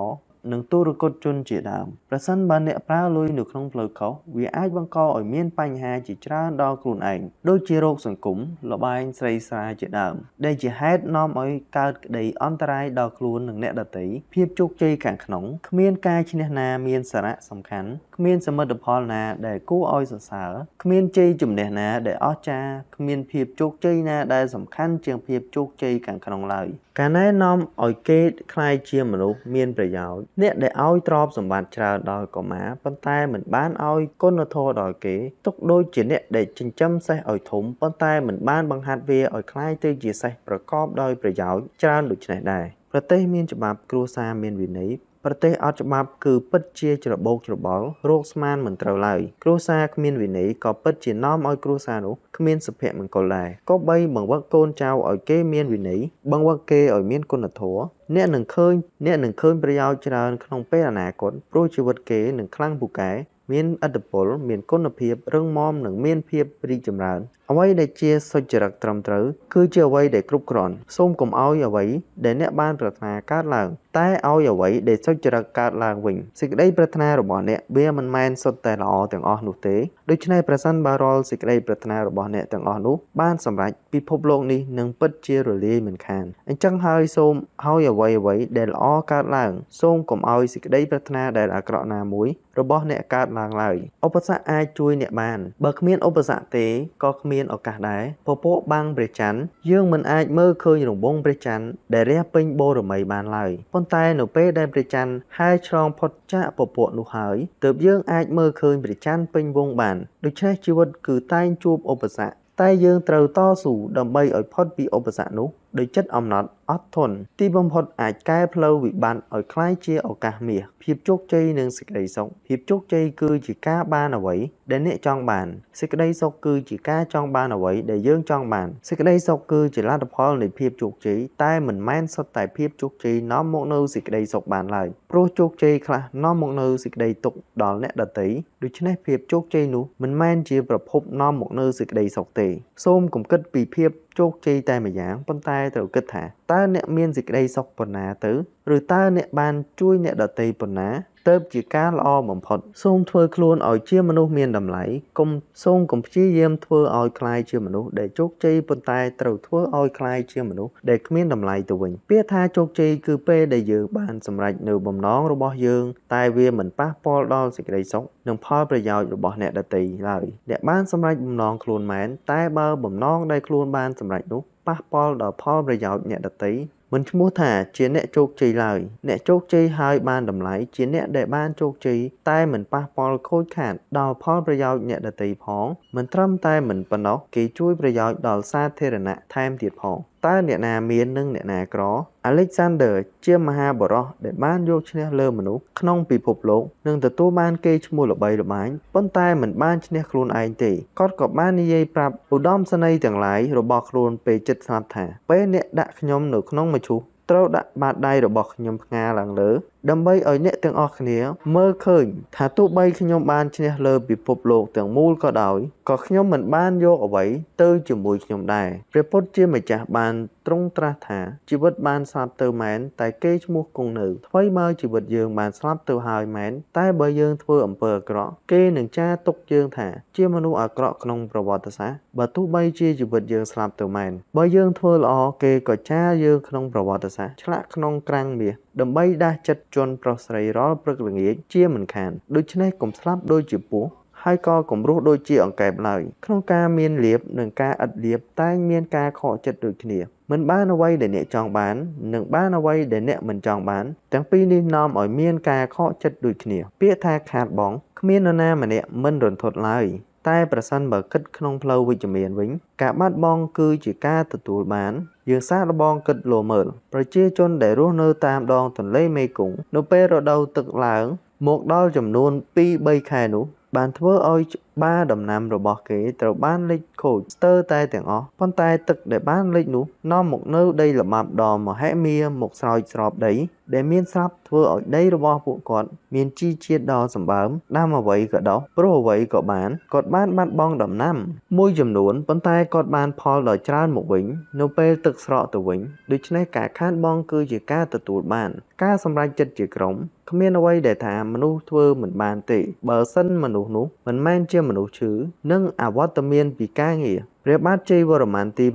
និងទុរគតជនជាដើមប្រសិនបើអ្នកប្រើលុយនៅក្នុងផ្លូវខុសវាអាចបង្កឲ្យមានបញ្ហាជាច្រើនដល់ខ្លួនឯងដូចជារោគសង្គមល្បែងស្រីស្រាជាដើមដែលជាហេតុនាំឲ្យកើតក្តីអន្តរាយដល់ខ្លួននិងអ្នកដទៃភាពជោគជ័យខាងក្នុងគ្មានការឈ្នះណាមានសារៈសំខាន់គ្មានសមិទ្ធផលណាដែលគួរឲ្យសរសើរគ្មានជ័យជំនះណាដែលអស្ចារ្យគ្មានភាពជោគជ័យណាដែលសំខាន់ជាងភាពជោគជ័យខាងក្នុងឡើយការណែនាំឲ្យគេក្លាយជាមនុស្សមានប្រយោជន៍អ្នកដែលឲ្យទ្រព្យសម្បត្តិច្រើនដល់កុមារប៉ុន្តែមិនបានឲ្យគុណធម៌ដល់គេទុកដូចជាអ្នកដែលចិញ្ចឹមសេះឲ្យធំប៉ុន្តែមិនបានបង្ហាត់វាឲ្យក្លាយទៅជាសេះប្រកបដោយប្រយោជន៍ច្រើនដូចនេះដែរប្រទេសមានច្បាប់គ្រួសារមានវិន័យប្រទេសអត់ច្បាប់គឺពិតជាច្របូកច្របល់រោគស្មានមិនត្រូវឡើយគ្រួសារគ្មានវិន័យក៏ពិតជានាំឲ្យគ្រួសារនោះគ្មានសុភមង្គលដែរក៏បីបង្វឹកកូនចៅឲ្យគេមានវិន័យបង្វឹកគេឲ្យមានគុណធម៌អ្នកនឹងឃើញប្រយោជន៍ច្រើនក្នុងពេលអនាគតព្រោះជីវិតគេនឹងខ្លាំងពូកែមានឥទ្ធិពលមានគុណភាពរឹងមាំនិងមានភាពរីកចម្រើនអ្វីដែលជាសុចរិតត្រឹមត្រូវគឺជាអ្វីដែលគ្រប់គ្រាន់សូមកុំឲ្យអ្វីដែលអ្នកបានប្រាថ្នាកើតឡើងតែឲ្យអ្វីដែលសុចរិតកើតឡើងវិញសេចក្តីប្រាថ្នារបស់អ្នកវាមិនមែនសុទ្ធតែល្អទាំងអស់នោះទេដូច្នេះប្រសិនបើរាល់សេចក្តីប្រាថ្នារបស់អ្នកទាំងអស់នោះបានសម្រេចពិភពលោកនេះនឹងពិតជារលាយមិនខានអញ្ចឹងហើយសូមឲ្យអ្វីៗដែលល្អកើតឡើងសូមកុំឲ្យសេចក្តីប្រាថ្នាដែលអាក្រក់ណាមួយរបស់អ្នកកើតឡើងឡើយឧបសគ្គអាចជួយអ្នកបានបើគ្មានឧបសគ្គទេក៏គ្មានឱកាសដែរពពកបាំងព្រះច័ន្ទយើងមិនអាចមើលឃើញរង្វង់ព្រះច័ន្ទដែលរះពេញបូរមីបានឡើយប៉ុន្តែនៅពេលដែលព្រះច័ន្ទហែឆ្លងផុតចាកពពកនោះហើយទើបយើងអាចមើលឃើញព្រះច័ន្ទពេញវង់បានដូច្នេះជីវិតគឺតែងជួបឧបសគ្គតែយើងត្រូវតស៊ូដើម្បីឲ្យផុតពីឧបសគ្គនោះដោយចិត្តអំណត់អត់ធន់ទីបំផុតអាចកែផ្លូវវិបត្តិឲ្យក្លាយជាឱកាសមាសភាពជោគជ័យនិងសេចក្តីសុខភាពជោគជ័យគឺជាការបានអ្វីដែលអ្នកចង់បានសេចក្តីសុខគឺជាការចង់បានអ្វីដែលយើងចង់បានសេចក្តីសុខគឺជាលទ្ធផលនៃភាពជោគជ័យតែមិនមែនសុទ្ធតែភាពជោគជ័យនាំមកនូវសេចក្តីសុខបានឡើយព្រោះជោគជ័យខ្លះនាំមកនូវសេចក្តីទុក្ខដល់អ្នកដទៃដូច្នេះភាពជោគជ័យនោះមិនមែនជាប្រភពនាំមកនូវសេចក្តីសុខទេសូមកុំគិតពីភាពជោគជ័យតែម្យ៉ាងប៉ុន្តែត្រូវគិតថាតើអ្នកមានសេចក្តីសុខប៉ុណ្ណាទៅឬតើអ្នកបានជួយអ្នកដទៃប៉ុណ្ណាទើបជាការល្អបំផុតសូមធ្វើខ្លួនឲ្យជាមនុស្សមានតម្លៃសូមកុំព្យាយាមធ្វើឲ្យក្លាយជាមនុស្សដែលជោគជ័យប៉ុន្តែត្រូវធ្វើឲ្យក្លាយជាមនុស្សដែលគ្មានតម្លៃទៅវិញពាក្យថាជោគជ័យគឺពេលដែលយើងបានសម្រេចនៅបំណងរបស់យើងតែវាមិនប៉ះពាល់ដល់សេចក្តីសុខនិងផលប្រយោជន៍របស់អ្នកដទៃឡើយអ្នកបានសម្រេចបំណងខ្លួនមែនតែបើបំណងដែលខ្លួនបានសម្រេចនោះប៉ះពាល់ដល់ផលប្រយោជន៍អ្នកដទៃមិនឈ្មោះថាជាអ្នកជោគជ័យឡើយអ្នកជោគជ័យហើយបានតម្លៃជាអ្នកដែលបានជោគជ័យតែមិនប៉ះពាល់ខូចខាតដល់ផលប្រយោជន៍អ្នកដទៃផងមិនត្រឹមតែមិនប៉ុណ្ណោះគេជួយប្រយោជន៍ដល់សាធារណៈថែមទៀតផងតើអ្នកណាមាននិងអ្នកណាក្រ Alexander ជាមហាបុរសដែលបានយកឈ្នះលើមនុស្សក្នុងពិភពលោកនិងទទួលបានកេរ្តិ៍ឈ្មោះល្បីល្បាញប៉ុន្តែមិនបានឈ្នះខ្លួនឯងទេគាត់ក៏បាននិយាយប្រាប់ឧត្តមសេនីយ៍ទាំងឡាយរបស់ខ្លួនពេលជិតស្លាប់ថាពេលអ្នកដាក់ខ្ញុំនៅក្នុងមឈូសត្រូវដាក់បាតដៃរបស់ខ្ញុំផ្ងាឡើងលើដើម្បីឲ្យអ្នកទាំងអស់គ្នាមើលឃើញថាទោះបីខ្ញុំបានឈ្នះលើពិភពលោកទាំងមូលក៏ដោយក៏ខ្ញុំមិនបានយកអ្វីទៅជាមួយខ្ញុំដែរព្រះពុទ្ធជាម្ចាស់បានទ្រង់ត្រាស់ថាជីវិតបានស្លាប់ទៅមែនតែគេឈ្មោះគង់នៅថ្មីបើជីវិតយើងបានស្លាប់ទៅហើយមែនតែបើយើងធ្វើអំពើអាក្រក់គេនឹងចាទុកយើងថាជាមនុស្សអាក្រក់ក្នុងប្រវត្តិសាស្ត្របើទោះបីជាជីវិតយើងស្លាប់ទៅមែនបើយើងធ្វើល្អគេក៏ចាយើងក្នុងប្រវត្តិសាស្ត្រឆ្លាក់ក្នុងក្រាំងមាសដើម្បីដាស់ចិត្តជនប្រុសស្រីរាល់ព្រឹកល្ងាចជាមិនខានដូច្នេះកុំស្លាប់ដូចជាពស់ហើយក៏កុំរស់ដូចជាអង្កែបឡើយក្នុងការមានលាភនិងការឥតលាភតែងមានការខកចិត្តដូចគ្នាមិនបានអ្វីដែលអ្នកចង់បាននិងបានអ្វីដែលអ្នកមិនចង់បានទាំងពីរនេះនាំឲ្យមានការខកចិត្តដូចគ្នាពាក្យថាខាតបង់គ្មាននរណាម្នាក់មិនរន្ធត់ឡើយ តែប្រសិនបើគិតក្នុងផ្លូវវិជ្ជមានវិញ ការបាត់បង់គឺជាការទទួលបាន យើងសាកល្បងគិតលមើល ប្រជាជនដែលរស់នៅតាមដងទន្លេមេគង្គ នៅពេលរដូវទឹកឡើងមកដល់ចំនួន 2-3 ខែនោះ បានធ្វើឲ្យច្បារដំណាំរបស់គេត្រូវបានលិចខូចស្ទើរតែទាំងអស់ ប៉ុន្តែទឹកដែលបានលិចនោះនាំមកនូវដីល្បាប់ដ៏មហិមាមកស្រោចស្រពដីដែលមានស្រាប់ធ្វើឲ្យដីរបស់ពួកគាត់មានជីជាតិដ៏សម្បើម ដាំអ្វីក៏ដុះ ព្រោះអ្វីក៏បាន គាត់បានបាត់បង់ដំណាំមួយចំនួន ប៉ុន្តែគាត់បានផលដ៏ច្រើនមកវិញ នៅពេលទឹកស្រកទៅវិញ ដូច្នេះការខាតបង់គឺជាការទទួលបាន ការសម្រេចចិត្តជាក្រុម គ្មានអ្វីដែលថាមនុស្សធ្វើមិនបានទេ បើសិនមនុស្សនោះមិនមែនជាមនុស្សឈឺ និងអវត្តមានពីការងារ ព្រះបាទជ័យវរ្ម័នទី ៧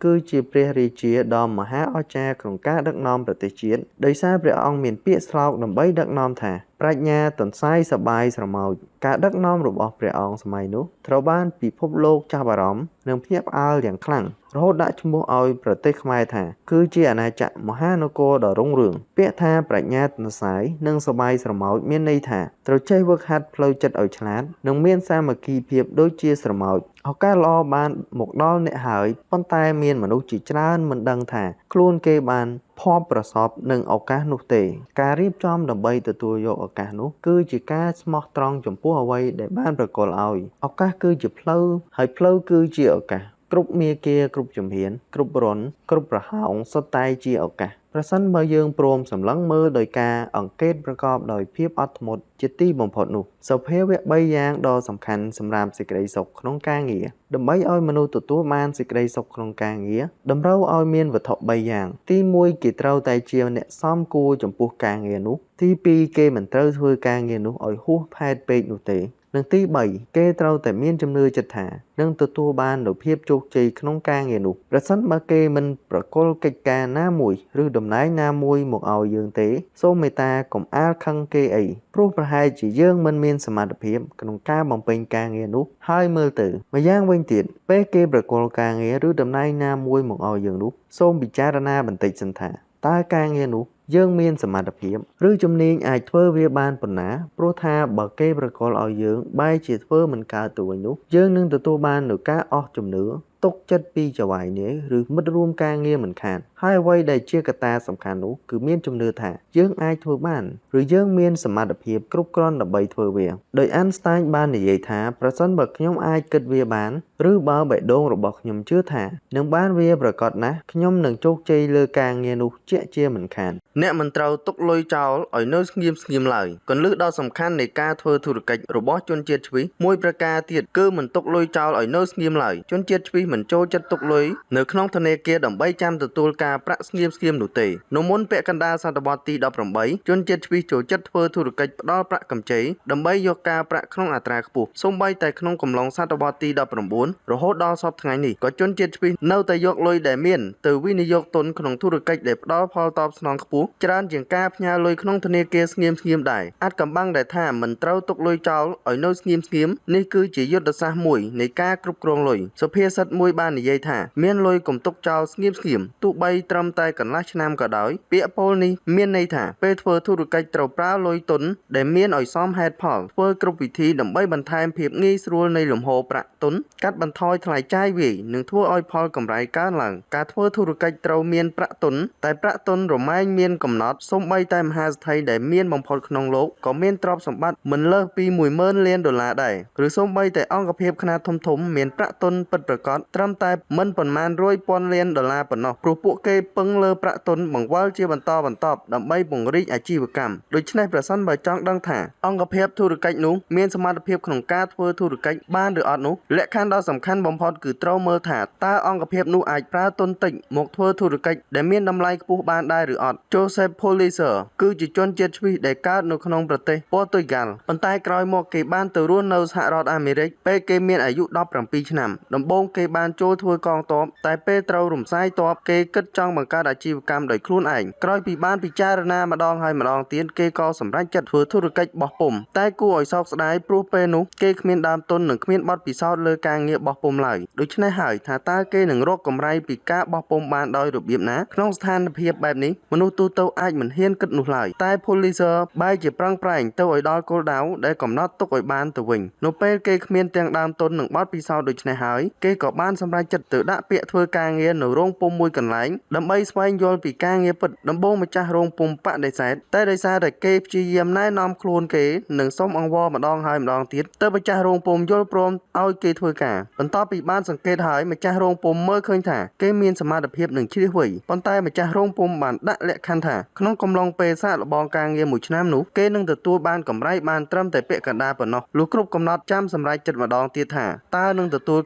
គឺជាព្រះរាជាដ៏មហាអស្ចារ្យក្នុងការដឹកនាំប្រទេសជាតិ ដោយសារព្រះអង្គមានពាក្យស្លោកដើម្បីដឹកនាំថា ប្រាជ្ញាទន្សាយសប្បាយស្រមោច ការដឹកនាំរបស់ព្រះអង្គសម័យនោះត្រូវបានពិភពលោកចាប់អារម្មណ៍ និងភ្ញាក់ផ្អើលយ៉ាងខ្លាំង រហូតដាក់ឈ្មោះឲ្យប្រទេសខ្មែរថា គឺជាអាណាចក្រមហានគរដ៏រុងរឿង ពាក្យថាប្រាជ្ញាទន្សាយ និងសប្បាយស្រមោចមានន័យថា ត្រូវចេះហ្វឹកហាត់ផ្លូវចិត្តឲ្យឆ្លាត និងមានសាមគ្គីភាពដូចជាស្រមោច ឱកាសល្អបានមកដល់អ្នកហើយ ប៉ុន្តែមានមនុស្សជាច្រើនមិនដឹងថាខ្លួនគេបានភ័ព្វប្រសពនឹងឱកាសនោះទេ ការរៀបចំដើម្បីទទួលយកឱកាសនោះ គឺជាការស្មោះត្រង់ចំពោះអ្វីដែលបានប្រគល់ឲ្យ ឱកាសគឺជាផ្លូវ ហើយផ្លូវគឺជាឱកាស គ្រប់មាគ៌ាគ្រប់ជំហាន គ្រប់រន្ធ គ្រប់ប្រហោងសុទ្ធតែជាឱកាស ប្រសិនបើយើងព្រមសម្លឹងមើលដោយការអង្កេតប្រកបដោយភាពអត់ធ្មត់ជាទីបំផុតនោះ សភាវៈ ៣ យ៉ាងដ៏សំខាន់សម្រាប់សេចក្តីសុខក្នុងការងារ ដើម្បីឲ្យមនុស្សទទួលបានសេចក្តីសុខក្នុងការងារ តម្រូវឲ្យមានវត្ថុ ៣ យ៉ាង ទី ១ គេត្រូវតែជាអ្នកសមគួរចំពោះការងារនោះ ទី ២ គេមិនត្រូវធ្វើការងារនោះឲ្យហួសហេតុពេកនោះទេ និងទី ៣ គេត្រូវតែមានជំនឿចិត្តថានឹងទទួលបាននូវភាពជោគជ័យក្នុងការងារនោះ ប្រសិនបើគេមិនប្រគល់កិច្ចការណាមួយឬតំណែងណាមួយមកឲ្យយើងទេ សូមមេត្តាកុំអាលខឹងគេអី ព្រោះប្រហែលជាយើងមិនមានសមត្ថភាពក្នុងការបំពេញការងារនោះហើយមើលទៅ ម្យ៉ាងវិញទៀត ពេលគេប្រគល់ការងារឬតំណែងណាមួយមកឲ្យយើងនោះ សូមពិចារណាបន្តិចសិនថា តើការងារនោះយើងមានសមត្ថភាព ឬជំនាញអាចធ្វើវាបានប៉ុណ្ណា ព្រោះថាបើគេប្រគល់ឲ្យយើងបែរជាធ្វើមិនកើតទៅវិញនោះ យើងនឹងទទួលបាននូវការអស់ជំនឿទុកចិត្តពីចៅហ្វាយនាយឬមិត្តរួមការងារមិនខាន ហើយអ្វីដែលជាកត្តាសំខាន់នោះគឺមានជំនឿថាយើងអាចធ្វើបាន ឬយើងមានសមត្ថភាពគ្រប់គ្រាន់ដើម្បីធ្វើវា ដោយអានស្តាញបាននិយាយថា ប្រសិនបើខ្ញុំអាចគិតវាបាន ឬបើបេះដូងរបស់ខ្ញុំជឿថានឹងបានវាប្រាកដណាស់ ខ្ញុំនឹងជោគជ័យលើការងារនោះជាក់ជាមិនខាន អ្នកមិនត្រូវទុកលុយចោលឲ្យនៅស្ងៀមៗឡើយ គន្លឹះដ៏សំខាន់នៃការធ្វើធុរកិច្ចរបស់ជនជាតិឆ្វីសមួយប្រការទៀតគឺមិនទុកលុយចោលឲ្យនៅស្ងៀមឡើយ ជនជាតិឆ្វីសមិនចូលចិត្តទុកលុយនៅក្នុងធនាគារដើម្បីចាំទទួលការប្រាក់ស្ងៀមៗនោះទេ នៅមុនពាក់កណ្ដាលសតវត្សទី 18 ជនជាតិឆ្វីសចូលចិត្តធ្វើធុរកិច្ចផ្ដល់ប្រាក់កម្ចីដើម្បីយកការប្រាក់ក្នុងអត្រាខ្ពស់ សូម្បីតែក្នុងកំឡុងសតវត្សទី 19 រហូតដល់សព្វថ្ងៃនេះ ក៏ជនជាតិឆ្វីសនៅតែយកលុយដែលមានទៅវិនិយោគទុនក្នុងធុរកិច្ចដែលផ្ដល់ផលតបស្នងខ្ពស់ច្រើនជាងការផ្ញើលុយក្នុងធនាគារស្ងៀមៗដែរ អាថ៌កំបាំងដែលថាមិនត្រូវទុកលុយចោលឲ្យនៅស្ងៀមៗនេះគឺជាយុទ្ធសាស្ត្រមួយនៃការគ្រប់គ្រងលុយ សុភាសិតមួយបាននិយាយថាមានលុយកុំទុកចោលស្ងៀមៗទោះបីត្រឹមតែកន្លះឆ្នាំក៏ដោយ ពាក្យពោលនេះមានន័យថាពេលធ្វើធុរកិច្ចត្រូវប្រើលុយទុនដែលមានឲ្យសមហេតុផល ធ្វើគ្រប់វិធីដើម្បីបន្ថែមភាពងាយស្រួលនៃលំហូរប្រាក់ទុន កាត់បន្ថយថ្លៃចាយវាយ និងធ្វើឲ្យផលកម្រៃកើនឡើង ការធ្វើធុរកិច្ចត្រូវមានប្រាក់ទុន តែប្រាក់ទុនរមែងមានកំណត់ សូម្បីតែមហាសេដ្ឋីដែលមានបំផុតក្នុងលោកក៏មានទ្រព្យសម្បត្តិមិនលើសពី 10000 លានដុល្លារដែរ ឬសូម្បីតែអង្គភាពខ្នាតធំៗមានប្រាក់ទុនពិតប្រាកដត្រឹមតែមិនប៉ុន្មានរយពាន់លានដុល្លារប៉ុណ្ណោះ ព្រោះពួកគេពឹងលើប្រាក់ទុនបង្វិលជាបន្តបន្ទាប់ដើម្បីពង្រីកអាជីវកម្ម ដូច្នេះប្រសិនបើចង់ដឹងថាអង្គភាពធុរកិច្ចនោះមានសមត្ថភាពក្នុងការធ្វើធុរកិច្ចបានឬអត់នោះ លក្ខខណ្ឌដ៏សំខាន់បំផុតគឺត្រូវមើលថាតើអង្គភាពនោះអាចប្រើទុនតិចមកធ្វើធុរកិច្ចដែលមានតម្លៃខ្ពស់បានដែរឬអត់ Joseph Pulitzer គឺជាជនជាតិឆ្វីសដែលកើតនៅក្នុងប្រទេសព័រទុយហ្គាល់ ប៉ុន្តែក្រោយមកគេបានទៅរស់នៅសហរដ្ឋអាមេរិកពេលគេមានអាយុ 17 ឆ្នាំ ដំបូងគេបាន បានចូលធ្វើកងទ័ពតែពេលត្រូវរំសាយទ័ពគេគិតចង់បង្កើតអាជីវកម្មដោយខ្លួនឯងក្រោយពីបានពិចារណាម្ដងហើយម្ដងទៀតគេក៏សម្រេចចិត្តធ្វើធុរកិច្ចបោះពុម្ពតែគួរឲ្យសោកស្ដាយព្រោះពេលនោះគេគ្មានដើមទុននិងគ្មានបទពិសោធន៍លើការងារបោះពុម្ពឡើយដូច្នេះហើយថាតើគេនឹងរកកម្រៃពីការបោះពុម្ពបានដោយរបៀបណាក្នុងស្ថានភាពបែបនេះមនុស្សទូទៅអាចមិនហ៊ានគិតនោះឡើយតែ Pulitzer បែរជាប្រឹងប្រែងទៅឲ្យដល់គោលដៅដែលកំណត់ទុកឲ្យបានទៅវិញនៅពេលគេគ្មានទាំងដើមទុននិងបទពិសោធន៍ដូច្នេះហើយគេក៏បានសម្រេចចិត្តទៅដាក់ពាក្យធ្វើការងារនៅរោងពុម្ពមួយកន្លែងដើម្បីស្វែងយល់ពីការងារពិតដំបូងម្ចាស់រោងពុម្ពបដិសេធតែដោយសារតែគេព្យាយាមណែនាំខ្លួនគេនិងសុំអង្វរម្ដងហើយម្ដងទៀតទៅម្ចាស់រោងពុម្ពយល់ព្រមឲ្យគេធ្វើការបន្ទាប់ពីបានសង្កេតហើយម្ចាស់រោងពុម្ពមើលឃើញថាគេមានសមត្ថភាពនិងឈ្លាសវៃប៉ុន្តែម្ចាស់រោងពុម្ពបានដាក់លក្ខខណ្ឌថាក្នុងកំឡុងពេលសាកល្បងការងារមួយឆ្នាំនោះគេនឹងទទួលបានកម្រៃបានត្រឹមតែពាក់កណ្ដាលប៉ុណ្ណោះលុះគ្រប់កំណត់ចាំសម្រេចចិត្តម្ដងទៀតថាតើនឹងទទួល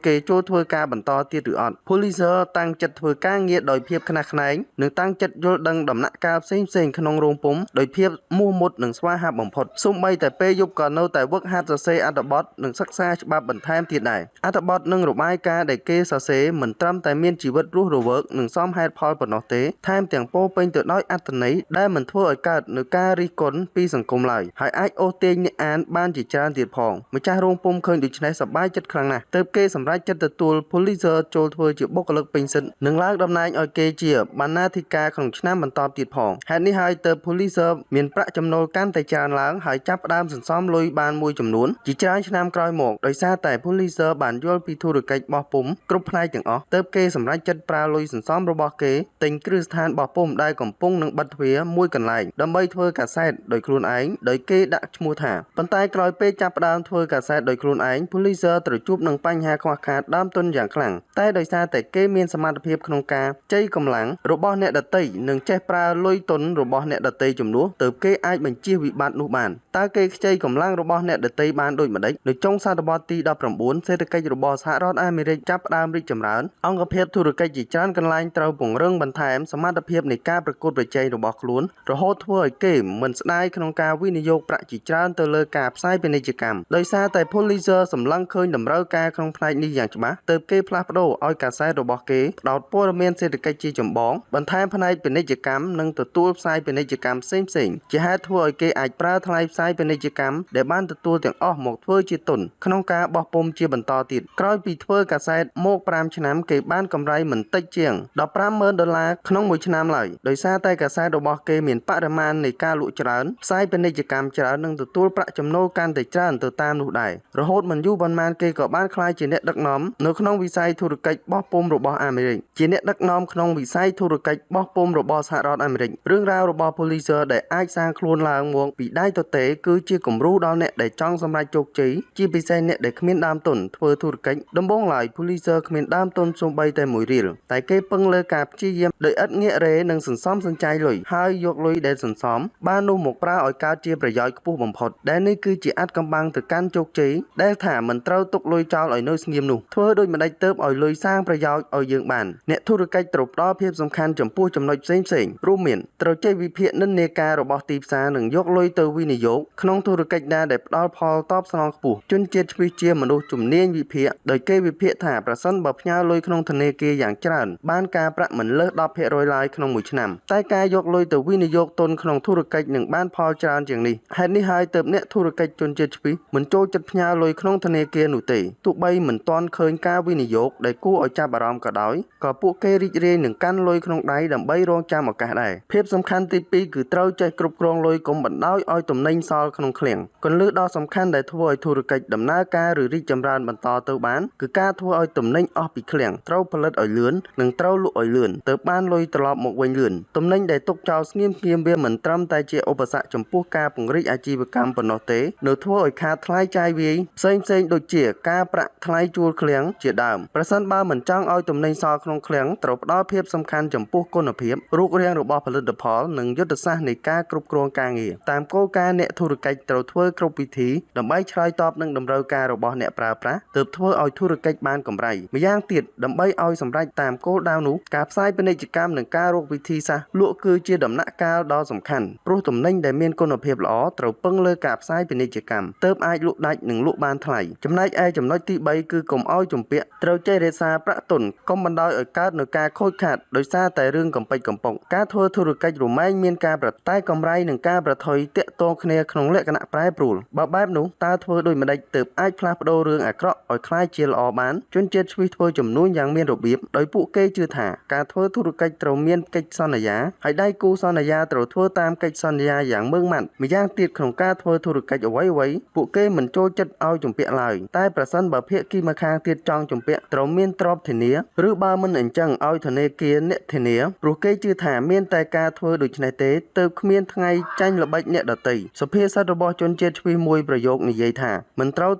គេចូលធ្វើការបន្តទៀតឬអត់ Pulitzer តាំងចិត្តធ្វើការងារដោយភាពខ្នះខ្នែងនិងតាំងចិត្តយល់ដឹងដំណាក់កាលផ្សេងៗក្នុងរោងពុម្ពដោយភាពមោះមុតនិងស្វាហាប់បំផុតសូម្បីតែពេលយប់ក៏នៅតែវឹកហាត់សរសេរអត្ថបទនិងសិក្សាច្បាប់បន្ថែមទៀតដែរអត្ថបទនិងរបាយការណ៍ដែលគេសរសេរមិនត្រឹមតែមានជីវិតរស់រវើកនិងសមហេតុផលប៉ុណ្ណោះទេថែមទាំងពោពេញទៅដោយអត្ថន័យដែលមិនធ្វើឲ្យកើតនូវការរិះគន់ពីសង្គមឡើយហើយអាចអូសទាញអ្នកអានបានជាច្រើនទៀតផងម្ចាស់រោងពុម្ពឃើញដូច្នេះសប្បាយចិត្តខ្លាំងណាស់ទើបគេសម្រេចចិត្តទទួល Pulitzer ចូលធ្វើជាបុគ្គលិកពេញសិទ្ធិនិងឡើងតំណែងឲ្យគេជាបណ្ណាធិការក្នុងឆ្នាំបន្តទៀតផងហេតុនេះហើយទើប Pulitzer មានប្រាក់ចំណូលកាន់តែច្រើនឡើងហើយចាប់ផ្ដើមសន្សំលុយបានមួយចំនួនជាច្រើនឆ្នាំក្រោយមកដោយសារតែ Pulitzer បានយល់ពីធុរកិច្ចបោះពុម្ពគ្រប់ផ្នែកទាំងអស់ទើបគេសម្រេចចិត្តប្រើលុយសន្សំរបស់គេទិញគ្រឹះស្ថានបោះពុម្ពដែលកំពុងនឹងបិទទ្វារមួយកន្លែងដើម្បីធ្វើកាសែតដោយខ្លួនឯងដោយគេដាក់ឈ្មោះថាប៉ុន្តែក្រោយពេលចាប់ផ្ដើមធ្វើកាសែតដោយខ្លួនឯង Pulitzer ត្រូវជួបនឹងបញ្ហាខ្វះខាតដើមទុនយ៉ាងខ្លាំងតែដោយសារតែគេមានសមត្ថភាពក្នុងការជ័យកម្លាំងរបស់អ្នកដទៃនិងចេះប្រើលុយទុនរបស់អ្នកដទៃជំនួសទើបគេអាចបញ្ចៀសវិបត្តិនោះបានតើគេខ្ចីកម្លាំងរបស់អ្នកដទៃបានដូចម្តេចនៅចុងសតវត្សទី19សេដ្ឋកិច្ចរបស់សហរដ្ឋអាមេរិកចាប់ផ្ដើមរីកចម្រើនអង្គភាពធុរកិច្ចជាច្រើនកន្លែងត្រូវពង្រឹងបន្ថែមសមត្ថភាពនៃការប្រកួតប្រជែងរបស់ខ្លួនរហូតធ្វើឲ្យគេមិនស្ដាយក្នុងការវិនិយោគប្រាក់ជាច្រើនទៅលើការផ្សាយពាណិជ្ជកម្មដោយសារតែ Pulitzer សម្លឹងឃើញតម្រូវការក្នុងផ្នែកនេះយ៉ាងច្បាស់ទើបគេផ្លាស់ប្ដូរឲ្យកាសែតរបស់គេផ្ដោតព័ត៌មានសេដ្ឋកិច្ចជាចម្បងបន្ថែមផ្នែកពាណិជ្ជកម្មនិងទទួលផ្សាយពាណិជ្ជកម្មផ្សេងៗជាហេតុធ្វើឲ្យគេអាចប្រើថ្លៃផ្សាយពាណិជ្ជកម្មដែលបានទទួលទាំងអស់មកធ្វើជាទុនក្នុងការបោះពុម្ពជាបន្តទៀតក្រោយពីធ្វើកាសែតមក5ឆ្នាំគេបានកម្រៃមិនតិចជាង 150,000 ដុល្លារក្នុងមួយឆ្នាំឡើយដោយសារតែកាសែតរបស់គេមានបរិមាណនៃការលក់ច្រើនផ្សាយពាណិជ្ជកម្មច្រើននិងទទួលប្រាក់ចំណូលកាន់តែច្រើនទៅតាមនោះដែររហូតមិនយូរប៉ុន្មានគេក៏បានក្លាយជាអ្នកដឹកនាំនៅក្នុងវិស័យធុរកិច្ចបោះពុម្ពរបស់អាមេរិកជាអ្នកដឹកនាំក្នុងវិស័យធុរកិច្ចបោះពុម្ពរបស់សហរដ្ឋអាមេរិករឿងរ៉ាវរបស់ Pulitzer ដែលអាចសាងខ្លួនឡើងមកពីដៃទទេគឺជាគំរូដល់អ្នកដែលចង់សម្រេចជោគជ័យជាពិសេសអ្នកដែលគ្មានដើមទុនធ្វើធុរកិច្ចដំបូងឡើយ Pulitzer គ្មានដើមទុនសូម្បីតែមួយរៀលតែគេពឹងលើការព្យាយាមដោយឥតងាករេនិងសន្សំសំចៃលុយហើយយកលុយដែលសន្សំបាននោះមកប្រើឲ្យកើតជាប្រយោជន៍ខ្ពស់បំផុតដែលនេះគឺជាអាថ៌កំបាំងទៅកាន់ជោគជ័យដែលថាមិនត្រូវទុកលុយចោលឲ្យនៅស្ងៀមនោះធ្វើដូចម្តេចទើបឲ្យលុយសាងប្រយោជន៍ឲ្យយើងបានអ្នកធុរកិច្ចត្រូវផ្ដល់ភាពសំខាន់ចំពោះចំណុចផ្សេងៗរួមមានត្រូវចេះវិភាគនិន្នាការរបស់ទីផ្សារនិងយកលុយទៅវិនិយោគក្នុងធុរកិច្ចណាដែលផ្ដល់ផលតបស្នងខ្ពស់ជនជាតិឆ្វៀសជាមនុស្សជំនាញវិភាគដោយគេវិភាគថាប្រសិនបើផ្ញើលុយក្នុងធនាគារយ៉ាងច្រើនបានការប្រាក់មិនលើស 10% ឡើយក្នុងមួយឆ្នាំតែការយកលុយទៅវិនិយោគទុនក្នុងធុរកិច្ចនឹងបានផលច្រើនជាងនេះហេតុនេះហើយទើបអ្នកធុរកិច្ចជនជាតិឆ្វៀសមិនចូលចិត្តផ្ញើលុយក្នុងធនាគារនោះទេទោះបីមិនទាន់ឃើញការវិនិយោគដែលគួរឲ្យចាប់អារម្មណ៍ក៏ដោយក៏ពួកគេរីករាយនឹងកាន់លុយក្នុងដៃដើម្បីរងចាំឱកាសដែរភាពសំខាន់ទី2គឺត្រូវចេះគ្រប់គ្រងលុយកុំបណ្ដោយឲ្យទំនិញសល់ក្នុងឃ្លាំងគន្លឹះដ៏សំខាន់ដែលធ្វើឲ្យធុរកិច្ចដំណើរការឬរីកចម្រើនបន្តទៅបានគឺការធ្វើឲ្យទំនិញអស់ពីឃ្លាំងត្រូវផលិតឲ្យលឿននិងត្រូវលក់ឲ្យលឿនទើបបានលុយត្រឡប់មកវិញលឿនទំនិញដែលទុកចោលស្ងៀមៗវាមិនត្រឹមតែជាឧបសគ្គចំពោះការពង្រីកអាជីវកម្មប៉ុណ្ណោះទេនៅធ្វើឲ្យខាតថ្លៃចាយវាយផ្សេងៗដូចជាការប្រាក់ថ្លៃជួលឃ្លាំងជាដើមប្រសិនបើមិនចង់ឲ្យទំនិញសល់ក្នុងឃ្លាំងត្រូវផ្ដល់ភាពសំខាន់ចំពោះគុណភាពរូបរាងរបស់ផលិតផលនិងយុទ្ធសាស្ត្រនៃការគ្រប់គ្រងការងារតាមគោលការណ៍អ្នកធុរកិច្ចត្រូវធ្វើគ្រប់វិធីដើម្បីឆ្លើយតបនឹងតម្រូវការរបស់អ្នកប្រើប្រាស់ទើបធ្វើឲ្យធុរកិច្ចបានកម្រៃម្យ៉ាងទៀតដើម្បីឲ្យសម្រេចតាមគោលដៅនោះការផ្សាយពាណិជ្ជកម្មនិងការរកវិធីសាស្ត្រលក់គឺជាដំណាក់កាលដ៏សំខាន់ព្រោះទំនិញដែលមានគុណភាពល្អត្រូវពឹងលើការផ្សាយពាណិជ្ជកម្មទើបអាចលក់ដាច់និងលក់បានថ្លៃចំណែកឯចំណុចទី3គឺកុំឲ្យជំពាក់ត្រូវ ត្រូវចេះរក្សាប្រាក់ទុនកុំបណ្ដោយឲ្យកើតនូវការខូចខាតដោយសារតែរឿងកំប៉ិកកំប៉ុកការធ្វើធុរកិច្ចរមែងមានការប្រតែកម្រៃនិងការប្រថុយទាក់ទងគ្នាក្នុងលក្ខណៈប្រែប្រួលបើបែបនោះតើធ្វើដូចម្តេចទើបអាចផ្លាស់ប្ដូររឿងអាក្រក់ឲ្យក្លាយជាល្អបានជនជាតិស្វីសធ្វើជំនួញយ៉ាងមានរបៀបដោយពួកគេជឿថាការធ្វើធុរកិច្ចត្រូវមានកិច្ចសន្យាហើយដៃគូសន្យាត្រូវធ្វើតាមកិច្ចសន្យាយ៉ាងម៉ឺងម៉ាត់ម្យ៉ាងទៀតក្នុងការធ្វើធុរកិច្ចអ្វីៗពួកគេមិនចូលចិត្តឲ្យជំពាក់ឡើយតែប្រសិនបើភាគីម្ខាងទៀតចង់ជំពាក់ត្រូវមានទ្រព្យធានាឬបើមិនអញ្ចឹងឲ្យធនាគារអ្នកធានាព្រោះគេជឿថាមានតែការធ្វើដូច្នេះទេទើបគ្មានថ្ងៃចាញ់ល្បិចអ្នកដទៃសុភាសិតរបស់ជនជាតិស្វីសមួយប្រយោគនិយាយថាមិនត្រូវ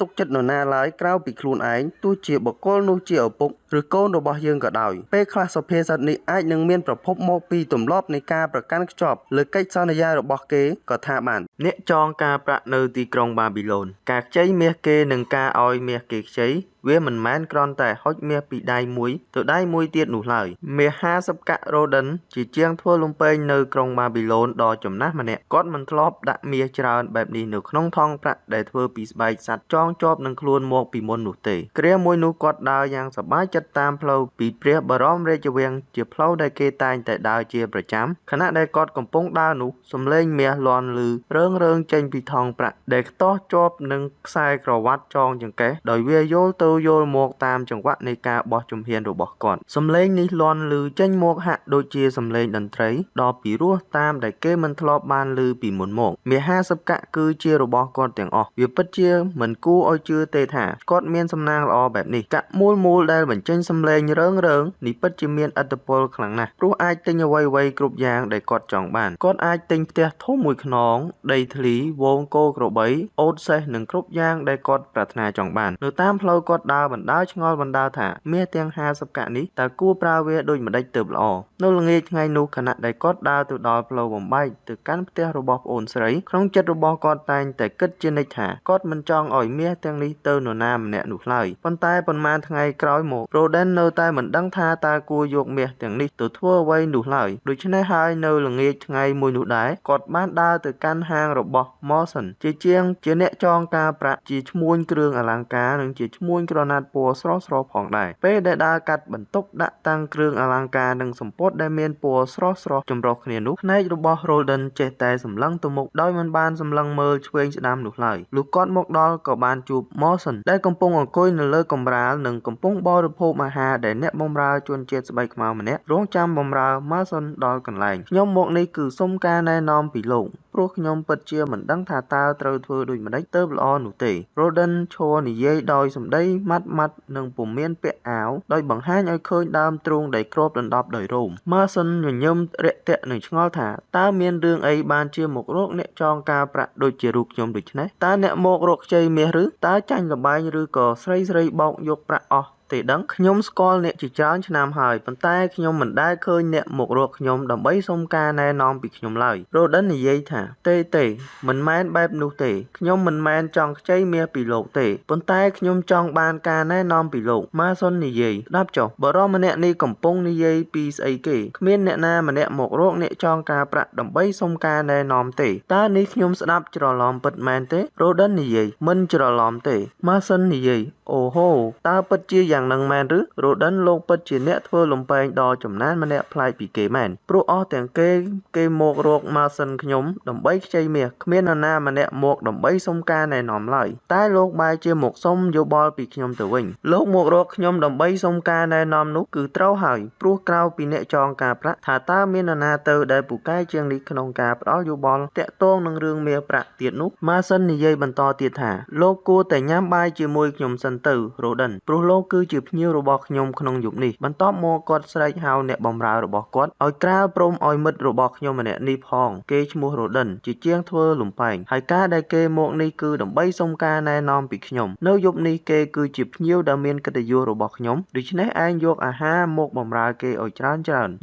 ទុកចិត្តនរណាឡើយក្រៅពីខ្លួនឯងទោះជាបុគ្គលនោះជាឪពុកឬកូនរបស់យើងក៏ដោយពេលខ្លះសុភាសិតនេះអាចនឹងមានប្រភពមកពីទម្លាប់នៃការប្រកាន់ខ្ជាប់លើកិច្ចសន្យារបស់គេក៏ថាបានអ្នកចងការប្រាក់នៅទីក្រុងបាប៊ីឡូនការខ្ចីមាសគេនិងការឲ្យមាសគេខ្ចីវាមិនមែនគ្រាន់តែហុចមាសពីដៃមួយទៅដៃមួយទៀតនោះឡើយមាស50កាក់រ៉ូដិនជាជាងធ្វើលំពេងនៅក្រុងបាប៊ីឡូនដ៏ចំណាស់ម្នាក់គាត់មិនធ្លាប់ដាក់មាសច្រើនបែបនេះនៅក្នុងថង់ប្រាក់ដែលធ្វើពីស្បែកសត្វចងជាប់នឹងខ្លួនមកពីមុននោះទេគ្រាមួយនោះគាត់ដើរយ៉ាងសប្បាយចិត្តតាមផ្លូវពីព្រះបរមរាជវាំងជាផ្លូវដែលគេតែងតែដើរជាប្រចាំខណៈដែលគាត់កំពុងដើរនោះសំឡេងមាសលាន់ឮរើងៗចេញពីថង់ប្រាក់ដែលខ្ទាស់ជាប់នឹងខ្សែក្រវ៉ាត់ចងចង្កេះដោយវាយល់ទៅយល់មកតាមចង្វាក់នៃការបោះជំហានរបស់គាត់សំឡេងនេះលាន់ឮចេញមកហាក់ដូចជាសំឡេងតន្ត្រីដ៏ពីរោះតាមដែលគេមិនធ្លាប់បានឮពីមុនមកមាស50កាក់គឺជារបស់គាត់ទាំងអស់វាពិតជាមិនគួរឲ្យជឿទេថាគាត់មានសំណាងល្អបែបនេះកាក់មូលៗដែលបញ្ចេញសំឡេងរើងៗនេះពិតជាមានឥទ្ធិពលខ្លាំងណាស់ព្រោះអាចទិញអ្វីៗគ្រប់យ៉ាងដែលគាត់ចង់បានគាត់អាចទិញផ្ទះធំមួយខ្នងដីធ្លីវងគោក្របីអូតសេះនិងគ្រប់យ៉ាងដែលគាត់ប្រាថ្នាចង់បាននៅតាមផ្លូវគាត់ដើរបណ្ដើរឆ្ងល់បណ្ដើរថាមាសទាំង50កាក់នេះតើគួរប្រើវាដូចម្តេចទើបល្អនៅល្ងាចថ្ងៃនោះខណៈដែលគាត់ដើរទៅដល់ផ្លូវបំបែកទៅកាន់ផ្ទះរបស់ប្អូនស្រីក្នុងចិត្តរបស់គាត់តែងតែគិតជានិច្ចថាគាត់មិនចង់ឲ្យមាសទាំងនេះទៅនរណាម្នាក់នោះឡើយប៉ុន្តែប៉ុន្មានថ្ងៃក្រោយមក រ៉ូដិននៅតែមិនដឹងថាតើគួរយកមាសទាំងនេះទៅធ្វើអ្វីនោះឡើយដូច្នេះហើយនៅល្ងាចថ្ងៃមួយនោះដែរគាត់បានដើរទៅកាន់ហាងរបស់ Morrison ជាជាងជាអ្នកចងការប្រាក់ជាឈ្មួញគ្រឿងអលង្ការនិងជាឈ្មួញក្រណាត់ពណ៌ស្រស់ៗផងដែរពេលដែលដើរកាត់បន្ទប់ដាក់តាំងគ្រឿងអលង្ការនិងសំពត់ដែលមានពណ៌ស្រស់ៗចម្រុះគ្នានោះភ្នែករបស់ Roldan ចេះតែសម្លឹងទៅមុខដោយមិនបានសម្លឹងមើលឆ្វេងស្ដាំនោះឡើយលុះគាត់មកដល់ក៏បានជួប Morrison ដែលកំពុងអង្គុយនៅលើកម្រាលនិងកំពុងបរិភោគអាហារដែលអ្នកបម្រើជនជាតិស្បែកខ្មៅម្នាក់រងចាំបម្រើ Morrison ដល់កន្លែងខ្ញុំមកនេះគឺសុំការណែនាំពីលោកព្រោះខ្ញុំពិតជាមិនដឹងថាតើត្រូវធ្វើដូចម្តេចទើបល្អនោះទេ Roldan ឈរនិយាយដោយសម្ដីម៉ាត់ៗនិងពុំមានពាក់អាវដោយបង្ហាញឲ្យឃើញដើមទ្រូងដែលគ្របដណ្ដប់ដោយរោម Morrison ញញឹមរាក់ទាក់និងឆ្ងល់ថាតើមានរឿងអីបានជាមករកអ្នកចងការប្រាក់ដូចជារូបខ្ញុំដូច្នេះតើអ្នកមករកខ្ចីមាសឬតើចាញ់ល្បែងឬក៏ស្រីៗបោកយកប្រាក់អស់ទេដឹងខ្ញុំស្គាល់អ្នកជាច្រើនឆ្នាំហើយប៉ុន្តែខ្ញុំមិនដែលឃើញអ្នកមករកខ្ញុំដើម្បីសុំការណែនាំពីខ្ញុំឡើយ Roldan និយាយថាទេមិនមែនបែបនោះទេខ្ញុំមិនមែនចង់ខ្ចីមាសពីលោកទេប៉ុន្តែខ្ញុំចង់បានការណែនាំពីលោក Morrison និយាយស្ដាប់ចុះបុរសម្នាក់នេះកំពុងនិយាយពីស្អីគេគ្មានអ្នកណាម្នាក់មករកអ្នកចងការប្រាក់ដើម្បីសុំការណែនាំទេតើនេះខ្ញុំស្ដាប់ច្រឡំពិតមែនទេ Roldan និយាយមិនច្រឡំទេ Morrison និយាយអូហូតើពិតជាយ៉ាងនឹងមែនឬ Roldan លោកពិតជាអ្នកធ្វើលំពេងដ៏ចំណានម្នាក់ប្លែកពីគេមែនព្រោះអស់ទាំងគេមករក Morrison ខ្ញុំដើម្បីខ្ចីមាសគ្មាននរណាម្នាក់មកដើម្បីសុំការណែនាំឡើយតែលោកបែរជាមកសុំយោបល់ពីខ្ញុំទៅវិញលោកមករកខ្ញុំដើម្បីសុំការណែនាំនោះគឺត្រូវហើយព្រោះក្រៅពីអ្នកចងការប្រាក់ថាតើមាននរណាទៅដែលពូកែជាងនេះក្នុងការផ្ដល់យោបល់តាក់ទងនឹងរឿងមាសប្រាក់ទៀតនោះ Morrison និយាយបន្តទៀតថាលោកគួរតែញ៉ាំបាយជាមួយខ្ញុំសិនទៅ Roldan ព្រោះលោកគឺជាភ្ញៀវរបស់ខ្ញុំក្នុងយប់នេះបន្ទាប់មកគាត់ស្រែកហៅអ្នកបម្រើរបស់គាត់ឲ្យក្រាលព្រមឲ្យមិត្តរបស់ខ្ញុំម្នាក់នេះផងគេឈ្មោះ Roldan ជាជាងធ្វើលំពេងហើយការដែលគេមកនេះគឺដើម្បីសុំការណែនាំពីខ្ញុំនៅយប់នេះគេគឺជាភ្ញៀវដែលមានកិត្តិយសរបស់ខ្ញុំដូច្នេះឯងយកអាហារមកបម្រើគេឲ្យច្រើន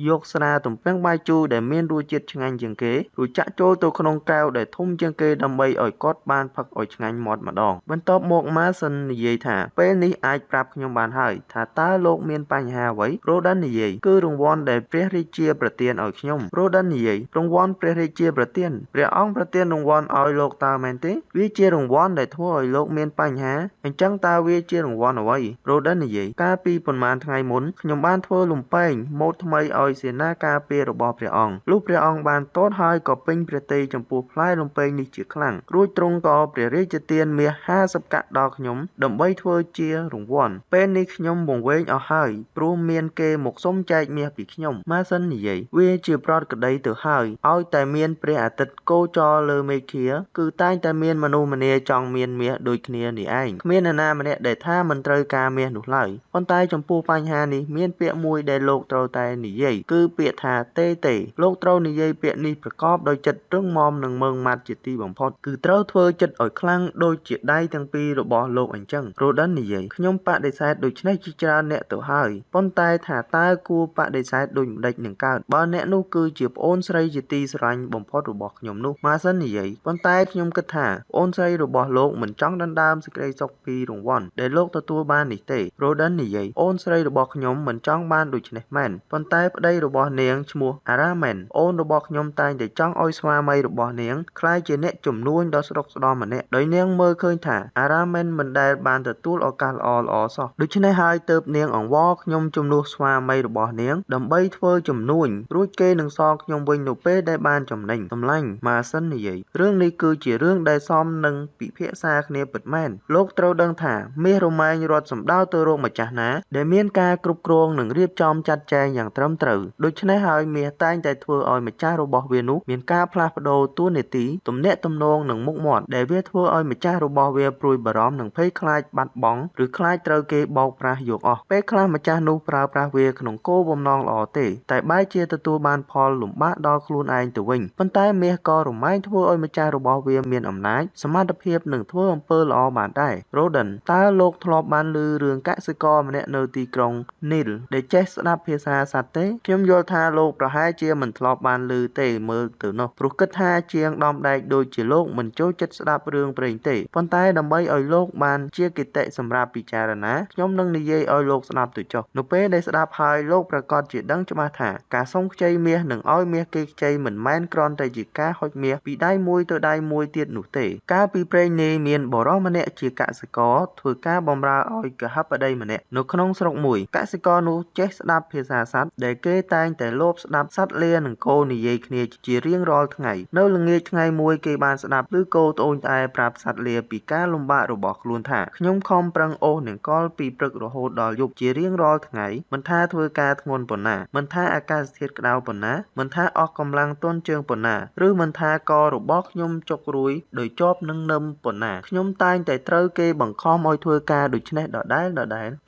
យកស្រាទំពាំងបាយជូរដែលមានរសជាតិឆ្ងាញ់ជាងគេរួចចាក់ចូលទៅក្នុងកែវដែលធំជាងគេដើម្បីឲ្យគាត់បានផឹកឲ្យឆ្ងាញ់មាត់ម្ដងបន្ទាប់មក Morrison និយាយថា ពេលនេះអាចប្រាប់ខ្ញុំបានហើយថាតើលោកមានបញ្ហាអ្វីរ៉ូដិននិយាយគឺរង្វាន់ដែលព្រះរាជាប្រទានឲ្យខ្ញុំរ៉ូដិននិយាយរង្វាន់ព្រះរាជាប្រទានព្រះអង្គប្រទានរង្វាន់ឲ្យលោកតើមែនទេវាជារង្វាន់ដែលធ្វើឲ្យលោកមានបញ្ហាអញ្ចឹងតើវាជារង្វាន់អ្វីរ៉ូដិននិយាយកាលពីប៉ុន្មានថ្ងៃមុនខ្ញុំបានធ្វើលំពែងម៉ូដថ្មីឲ្យសេនាការពាររបស់ព្រះអង្គលុះព្រះអង្គបានទតហើយក៏ពេញព្រះទ័យចំពោះផ្លែលំពែងនេះជាខ្លាំងរួចទ្រង់ក៏ព្រះរាជទានមាស50កាក់ដល់ខ្ញុំដើម្បីធ្វើជារង្វាន់ពេលនេះខ្ញុំវង្វេងអស់ហើយព្រោះមានគេមកសុំចែកមាសពីខ្ញុំម៉ាសិននិយាយវាជាប្រតិក្តីទៅហើយឲ្យតែមានព្រះអាទិត្យគោចរលើមេឃាគឺតែងតែមានមនុស្សម្នាចង់មានមាសដូចគ្នានេះឯងគ្មាននរណាម្នាក់ដែលថាមិនត្រូវការមាសនោះឡើយប៉ុន្តែចំពោះបញ្ហានេះមានពាក្យមួយដែលលោកត្រូវតែនិយាយគឺពាក្យថាទេទេលោកត្រូវនិយាយពាក្យនេះប្រកបដោយចិត្តរឹងមាំនិងម៉ឺងម៉ាត់ជាទីបំផុតគឺត្រូវធ្វើចិត្តឲ្យខ្លាំងដូចជាដៃទាំងពីររបស់លោកអញ្ចឹងរ៉ូដិននិយាយខ្ញុំបដិសេធដូច្នេះជាច្រើនអ្នកទៅហើយប៉ុន្តែថាតើគួរបដិសេធដូចម្ដេចនឹងកើតបើអ្នកនោះគឺជាប្អូនស្រីជាទីស្រឡាញ់បំផុតរបស់ខ្ញុំនោះម៉ាសិននិយាយប៉ុន្តែខ្ញុំគិតថាប្អូនស្រីរបស់លោកមិនចង់ដណ្ដើមសេចក្តីសុខពីរង្វាន់ដែលលោកទទួលបាននេះទេរ៉ូដិននិយាយប្អូនស្រីរបស់ខ្ញុំមិនចង់បានដូច្នេះមែនប៉ុន្តែប្តីរបស់នាងឈ្មោះអារ៉ាមែនអូនរបស់ខ្ញុំតែងតែចង់ឲ្យស្វាមីរបស់នាងក្លាយជាអ្នកជំនួញដ៏ស្ដុកស្ដំម្នាក់ដោយនាងមើលឃើញថាអារ៉ាមែនមិនដែលបានទទួលឱកាសល្អៗសោះដូច្នេះហើយទើបនាងអង្វរខ្ញុំជំនួសស្វាមីរបស់នាងដើម្បីធ្វើជំនួញរួចគេនឹងសងខ្ញុំវិញនៅពេលដែលបានចំណេញសម្លាញ់ម៉ាសិននិយាយរឿងនេះគឺជារឿងដែលសមនឹងពិភាក្សាគ្នាពិតមែនលោកត្រូវដឹងថាមាសរមែងរត់សម្ដៅទៅរកម្ចាស់ណាដែលមានការគ្រប់គ្រងនិងរៀបចំចាត់ចែងយ៉ាងត្រឹមត្រូវដូច្នេះហើយមាសតែងតែធ្វើឲ្យម្ចាស់របស់វានោះមានការផ្លាស់ប្ដូរតួនាទីទំនាក់ទំនងនិងមុខមាត់ដែលវាធ្វើឲ្យម្ចាស់របស់វាព្រួយបារម្ភនិងភ័យខ្លាចបាត់បង់ឬខ្លាចត្រូវគេបោកប្រាស់យកអស់ពេលខ្លះម្ចាស់នោះប្រើប្រាស់វាក្នុងគោលបំណងល្អទេតែបែរជាទទួលបានផលលំបាកដល់ខ្លួនឯងទៅវិញប៉ុន្តែមាសក៏រមែងធ្វើឲ្យម្ចាស់របស់វាមានអំណាចសមត្ថភាពនិងធ្វើអំពើល្អបានដែររ៉ូដិនតើលោកធ្លាប់បានឮរឿងកសិករម្នាក់នៅទីក្រុងនីលដែលចេះស្ដាប់ភាសាសត្វទេខ្ញុំយល់ថាលោកប្រហែលជាមិនធ្លាប់បានឮទេមើលទៅនោះព្រោះគិតថាជាងដំដែកដូចជាលោកមិនចូលចិត្តស្ដាប់រឿងព្រេងទេប៉ុន្តែដើម្បីឲ្យលោកបានជាគតិសម្រាប់ពិចារណាខ្ញុំនឹងនិយាយឲ្យលោកស្ដាប់ទៅចុះនៅពេលដែលស្ដាប់ហើយលោកប្រាកដជាដឹងច្បាស់ថាការសុំខ្ចីមាសនិងឲ្យមាសគេខ្ចីមិនមែនគ្រាន់តែជាការហុចមាសពីដៃមួយទៅដៃមួយទៀតនោះទេកាលពីព្រេងនេះមានបុរសម្នាក់ជាកសិករធ្វើការបម្រើឲ្យគហបតីម្នាក់នៅក្នុងស្រុកមួយកសិករនោះចេះស្ដាប់ភាសាសត្វដែលគេតែងតែលបស្ដាប់សត្វលានិងគោនិយាយគ្នាជារៀងរាល់ថ្ងៃនៅល្ងាចថ្ងៃមួយគេបានស្ដាប់ឮគោត្អូញត្អែប្រាប់សត្វលាពីការលំបាករបស់ខ្លួនថាខ្ញុំខំប្រឹងអូសនង្គ័លពីព្រឹករហូតដល់យប់ជារៀងរាល់ថ្ងៃមិនថាធ្វើការធ្ងន់ប៉ុណ្ណាមិនថាអាកាសធាតុក្តៅប៉ុណ្ណាមិនថាអស់កម្លាំងទន់ជើងប៉ុណ្ណាឬមិនថាករបស់ខ្ញុំចុករួយដោយជាប់នឹងនឹមប៉ុណ្ណាខ្ញុំតែងតែត្រូវគេបង្ខំឲ្យធ្វើការដូច្នេះដដែលៗ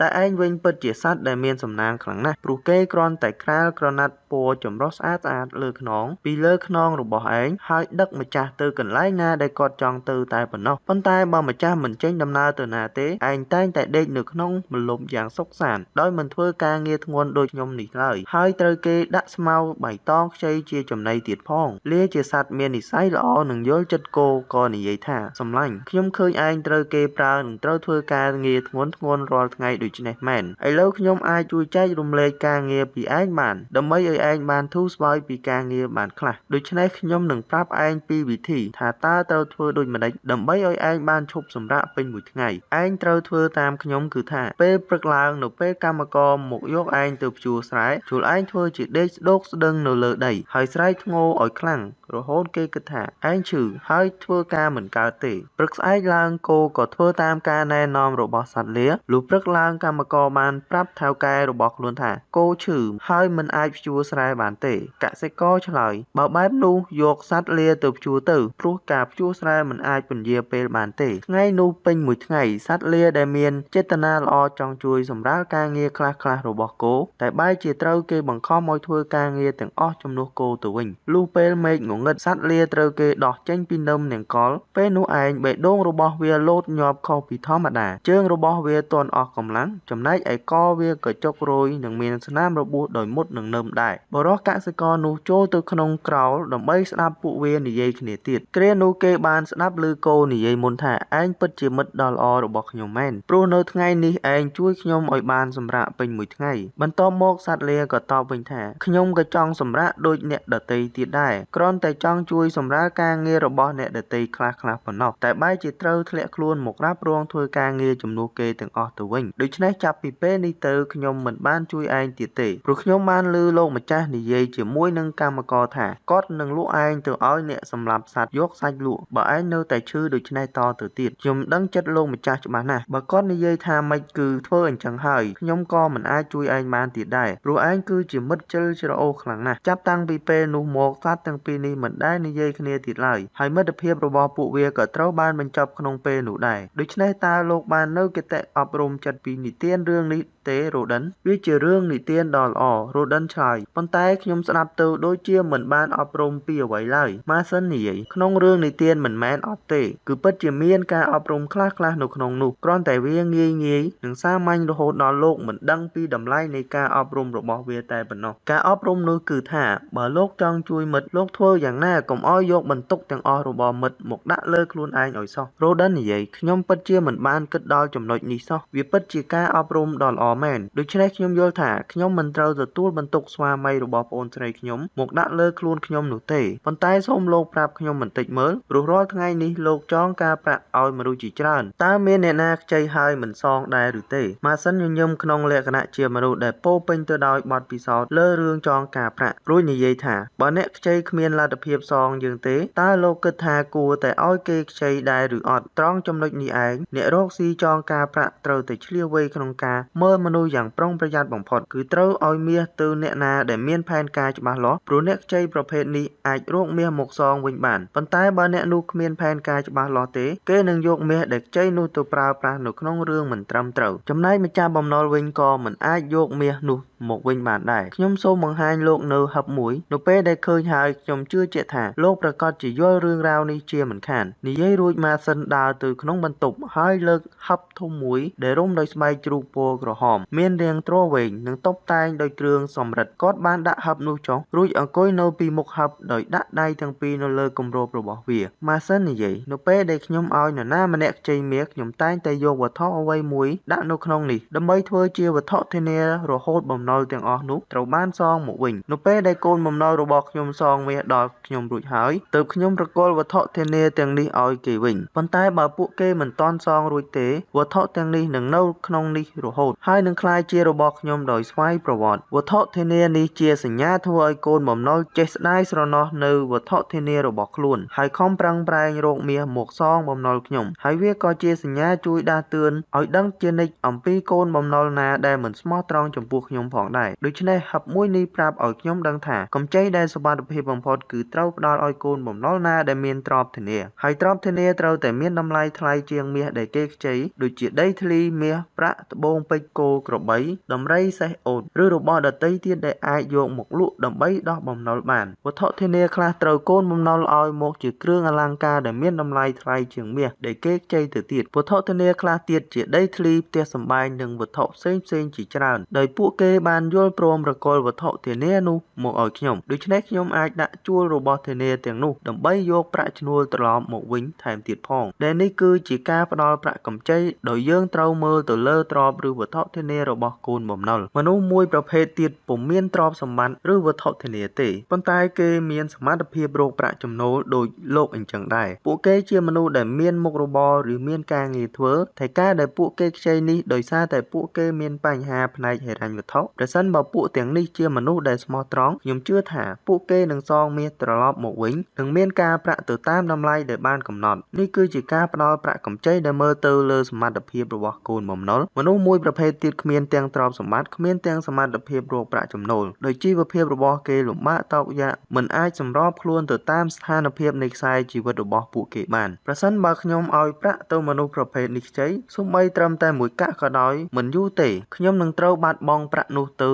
តែឯងវិញពិតជាសត្វដែលមានសំណាងខ្លាំងណាស់ព្រោះគេគ្រាន់តែក្រាលក្រណាត់ពណ៌ចម្រុះស្អាតៗលើខ្នងពីលើខ្នងរបស់ឯងហើយដឹកម្ចាស់ទៅកន្លែងណាដែលគាត់ចង់ទៅតែប៉ុណ្ណោះប៉ុន្តែបើម្ចាស់មិនចេញដំណើរទៅណាទេឯងតែងតែដេកនៅក្នុងម្លប់យ៉ាងសុខសាន្តដោយមិនធ្វើការងារធ្ងន់ដូចខ្ញុំនេះឡើយហើយត្រូវគេដាក់ស្មៅបៃតងខ្ចីជាចំណីទៀតផងលាជាសត្វមាននិស័យល្អនិងយល់ចិត្តគោក៏និយាយថាសម្លាញ់ខ្ញុំឃើញឯងត្រូវគេប្រើនិងត្រូវធ្វើការងារធ្ងន់ធ្ងររាល់ថ្ងៃដូច្នេះមែនឥឡូវខ្ញុំអាចជួយចែករំលែកការងារពីឯងបានដើម្បីឲ្យឯងបានធូរស្បើយពីការងារបានខ្លះដូច្នេះខ្ញុំនឹងប្រាប់ឯងពីវិធីថាតើត្រូវធ្វើដូចម្តេចដើម្បីឲ្យឯងបានឈប់សម្រាកពេញមួយថ្ងៃឯងត្រូវធ្វើតាមខ្ញុំគឺថាពេលព្រឹកឡើងនៅពេលកម្មករមកយកឯងទៅភ្ជួរស្រែជួលឯងធ្វើជាដេកស្ដោកស្ដឹងនៅលើដីហើយស្រែកធ្ងោឲ្យខ្លាំងរហូតគេគិតថាឯងឈឺហើយធ្វើការមិនកើតទេព្រឹកស្អែកឡើងគោក៏ធ្វើតាមការណែនាំរបស់សត្វលាលុះព្រឹកឡើងកម្មករបានប្រាប់ថៅកែរបស់ខ្លួនថាគោឈឺហើយមិនអាចភ្ជួរស្រែបានទេកសិករឆ្លើយបើបែបនោះយកសត្វលាទៅភ្ជួរទៅព្រោះការភ្ជួរស្រែមិនអាចពន្យាពេលបានទេថ្ងៃនោះពេញមួយថ្ងៃសត្វលាដែលមានចេតនាល្អចង់ជួយសម្រាលការងារខ្លះៗរបស់គោតែបែរជាត្រូវគេបង្ខំឲ្យធ្វើការងារទាំងអស់ជំនួសគោទៅវិញលុះពេលមេឃងងឹតសត្វលាត្រូវគេដោះចេញពីនឹមនង្គ័លពេលនោះឯងបេះដូងរបស់វាលោតញាប់ខុសពីធម្មតាជើងរបស់វាទាន់អស់កម្លាំងចំណែកឯកវាក៏ចុករយនិងមានស្នាមរបួសដោយមុតនឹងនឹមដែរបុរសកសិករនោះចូលទៅក្នុងក្រោលដើម្បីស្ដាប់ពួកវានិយាយគ្នាទៀតគ្រានោះគេបានស្ដាប់ឮគោនិយាយមុនថាឯងពិតជាមិត្តដ៏ល្អរបស់ខ្ញុំ ខ្ញុំមែនព្រោះនៅថ្ងៃនេះឯងជួយខ្ញុំឲ្យបានសម្រាកពេញមួយថ្ងៃបន្ទាប់មកសត្វលាក៏តបវិញថាខ្ញុំក៏ចង់សម្រាកដូចអ្នកដទៃទៀតដែរគ្រាន់តែចង់ជួយសម្រាលការងាររបស់អ្នកដទៃខ្លះៗប៉ុណ្ណោះតែបែរជាត្រូវធ្លាក់ខ្លួនមករ៉ាប់រងធ្វើការងារជំនួសគេទាំងអស់ទៅវិញដូច្នេះចាប់ពីពេលនេះទៅខ្ញុំមិនបានជួយឯងទៀតទេព្រោះខ្ញុំបានឮលោកម្ចាស់និយាយជាមួយនឹងកម្មករថាគាត់នឹងលក់ឯងទៅឲ្យអ្នកសម្លាប់សត្វយកសាច់លក់បើឯងនៅតែឈឺដូច្នេះតទៅទៀតខ្ញុំដឹងចិត្តលោកម្ចាស់ច្បាស់ណាស់បើគាត់និយាយថាម៉េចគឺធ្វើអញ្ចឹងហើយខ្ញុំក៏មិនអាចជួយឯងបានទៀតដែរព្រោះឯងគឺជាមិត្តជិលច្រអូសខ្លាំងណាស់ចាប់តាំងពីពេលនោះមកសត្វទាំងពីរនេះមិនដែលនិយាយគ្នាទៀតឡើយហើយមិត្តភាពរបស់ពួកវាក៏ត្រូវបានបញ្ចប់ក្នុងពេលនោះដែរដូច្នេះតើលោកបាននៅគតិអប់រំចិត្តពីនិទានរឿងនេះទេរ៉ូដិនវាជារឿងនិទានដ៏ល្អរ៉ូដិនឆ្លើយប៉ុន្តែខ្ញុំស្ដាប់ទៅដូចជាមិនបានអប់រំពីអ្វីឡើយម៉ាសិននិយាយក្នុងរឿងនិទានមិនមែនអត់ទេគឺពិតជាមានការអប់រំខ្លះៗនៅក្នុងនោះគ្រាន់តែវាងាយៗនិងសាមញ្ញរហូតដល់លោកមិនដឹងពីតម្លៃនៃការអប់រំរបស់វាតែប៉ុណ្ណោះការអប់រំនោះគឺថាបើលោកចង់ជួយមិត្តលោកធ្វើយ៉ាងណាកុំឲ្យយកបន្ទុកទាំងអស់របស់មិត្តមកដាក់លើខ្លួនឯងឲ្យសោះរ៉ូដិននិយាយខ្ញុំពិតជាមិនបានគិតដល់ចំណុចនេះសោះវាពិតជាការអប់រំដ៏ល្អមែនដូច្នេះខ្ញុំយល់ថាខ្ញុំមិនត្រូវទទួលបន្ទុកស្វាមីរបស់ប្អូនស្រីខ្ញុំមកដាក់លើខ្លួនខ្ញុំនោះទេប៉ុន្តែសូមលោកប្រាប់ខ្ញុំបន្តិចមើលព្រោះរាល់ថ្ងៃនេះលោកចងការប្រាក់ឲ្យមនុស្សជាច្រើនតើមានអ្នកណាខ្ចីហើយមិនសងដែរឬទេម៉ាសិនញញឹមក្នុងលក្ខណៈជាមនុស្សដែលពោពេញទៅដោយបទពិសោធន៍លើរឿងចងការប្រាក់រួចនិយាយថាបើអ្នកខ្ចីគ្មានលទ្ធភាពសងយើងទេតើលោកគិតថាគួរតែឲ្យគេខ្ចីដែរឬអត់ត្រង់ចំណុចនេះឯងអ្នករកស៊ីចងការប្រាក់ត្រូវតែឆ្លៀសវៃក្នុងការមើលមនុស្សយ៉ាងប្រុងប្រយ័ត្នបំផុតគឺត្រូវឲ្យមាសទៅអ្នកណាដែលមានផែនការច្បាស់លាស់ព្រោះអ្នកខ្ចីប្រភេទនេះអាចរកមាសមកសងវិញបានប៉ុន្តែបើអ្នកនោះគ្មានផែនការច្បាស់លាស់ទេគេនឹងយកមាសដែលខ្ចីនោះទៅប្រើប្រាស់នៅក្នុងរឿងមិនត្រឹមត្រូវចំណែកម្ចាស់បំណុលវិញក៏មិនអាចយកមាសនោះមកវិញបានដែរខ្ញុំសូមបង្ហាញលោកនៅហឹបមួយនៅពេលដែលឃើញហើយខ្ញុំជឿជាក់ថាលោកប្រាកដជាយល់រឿងរ៉ាវនេះជាមិនខាននិយាយរួចម៉ាសិនដើរទៅក្នុងបន្ទប់ហើយលើកហឹបធំមួយដែលរុំដោយស្បែកជ្រូកពណ៌ក្រហមមានរាងទ្រវែងនិងតុបតែងដោយគ្រឿងសំរឹទ្ធគាត់បានដាក់ហឹបនោះចុះរួចអង្គុយនៅពីមុខហឹបដោយដាក់ដៃទាំងពីរនៅលើគម្របរបស់វាម៉ាសិននិយាយនៅពេលដែលខ្ញុំឲ្យនរណាម្នាក់ខ្ចីមាសខ្ញុំតែងតែយកវត្ថុអ្វីមួយដាក់នៅក្នុងនេះដើម្បីធ្វើជាវត្ថុធានារហូតបំណុលទាំងអស់នោះត្រូវបានសងមកវិញនៅពេលដែលកូនបំណុលរបស់ខ្ញុំសងមាសដល់ខ្ញុំរួចហើយទើបខ្ញុំប្រគល់វត្ថុធានាទាំងនេះឲ្យគេវិញប៉ុន្តែបើពួកគេមិនទាន់សងរួចទេវត្ថុទាំងនេះនឹងនៅក្នុងនេះរហូតហើយនឹងក្លាយជារបស់ខ្ញុំដោយស្វ័យប្រវត្តិវត្ថុធានានេះជាសញ្ញាធ្វើឲ្យកូនបំណុលចេះស្ដាយស្រណោះនៅវត្ថុធានារបស់ខ្លួនហើយខំប្រឹងប្រែងរកមាសមកសងបំណុលខ្ញុំហើយវាក៏ជាសញ្ញាជួយដាស់តឿនឲ្យដឹងជានិច្ចអំពីកូនបំណុលណាដែលមិនស្មោះត្រង់ចំពោះខ្ញុំផងដែរដូច្នេះហឹបមួយនេះប្រាប់ឲ្យខ្ញុំដឹងថាកម្ចីដែលសុវត្ថិភាពបំផុតគឺត្រូវផ្ដល់ឲ្យកូនបំណុលណាដែលមានទ្រព្យធានាហើយទ្រព្យធានាត្រូវតែមានតម្លៃថ្លៃជាងមាសដែលគេខ្ចីដូចជាដីធ្លីមាសប្រាក់ត្បូងពេជ្រគោក្របីដំរីសេះអូតឬរបស់ដទៃទៀតដែលអាចយកមកលក់ដើម្បីដោះបំណុលបានវត្ថុធានាខ្លះត្រូវកូនបំណុលឲ្យមកជាគ្រឿងអលង្ការដែលមានតម្លៃថ្លៃជាងមាសដែលគេខ្ចីទៅទៀតវត្ថុធានាខ្លះទៀតជាដីធ្លីផ្ទះសម្បែងនិងវត្ថុផ្សេងៗជាច្រើនដោយពួកគេបានយល់ព្រមប្រគល់វត្ថុធានានោះមកឲ្យខ្ញុំដូច្នេះខ្ញុំអាចដាក់ជួលរបស់ធានាទាំងនោះដើម្បីយកប្រាក់ឈ្នួលត្រឡប់មកវិញថែមទៀតផងដែលនេះគឺជាការផ្ដល់ប្រាក់កម្ចីដោយយើងត្រូវមើលទៅលើទ្រព្យឬវត្ថុធានារបស់កូនបំណុលមនុស្សមួយប្រភេទទៀតពុំមានទ្រព្យសម្បត្តិឬវត្ថុធានាទេប៉ុន្តែគេមានសមត្ថភាពរកប្រាក់ចំណូលដូចលោកអញ្ចឹងដែរពួកគេជាមនុស្សដែលមានមុខរបរឬមានការងារធ្វើតែការដែលពួកគេខ្ចីនេះដោយសារតែពួកគេមានបញ្ហាផ្នែកហិរញ្ញវត្ថុប្រសិនបើពួកទាំងនេះជាមនុស្សដែលស្មោះត្រង់ខ្ញុំជឿថាពួកគេនឹងសងមាសត្រឡប់មកវិញនិងមានការប្រាក់ទៅតាមតម្លៃដែលបានកំណត់នេះគឺជាការផ្ដល់ប្រាក់កម្ចីដែលមើលទៅលើសមត្ថភាពរបស់កូនបំណុលមនុស្សមួយប្រភេទទៀតគ្មានទាំងទ្រព្យសម្បត្តិគ្មានទាំងសមត្ថភាពរកប្រាក់ចំណូលដោយជីវភាពរបស់គេលំបាកតោកយ៉ាកមិនអាចសម្របខ្លួនទៅតាមស្ថានភាពនៃខ្សែជីវិតរបស់ពួកគេបានប្រសិនបើខ្ញុំឲ្យប្រាក់ទៅមនុស្សប្រភេទនេះខ្ចីសូម្បីត្រឹមតែមួយកាក់ក៏ដោយមិនយូរទេខ្ញុំនឹងត្រូវបាត់បង់ប្រាក់នោះទៅ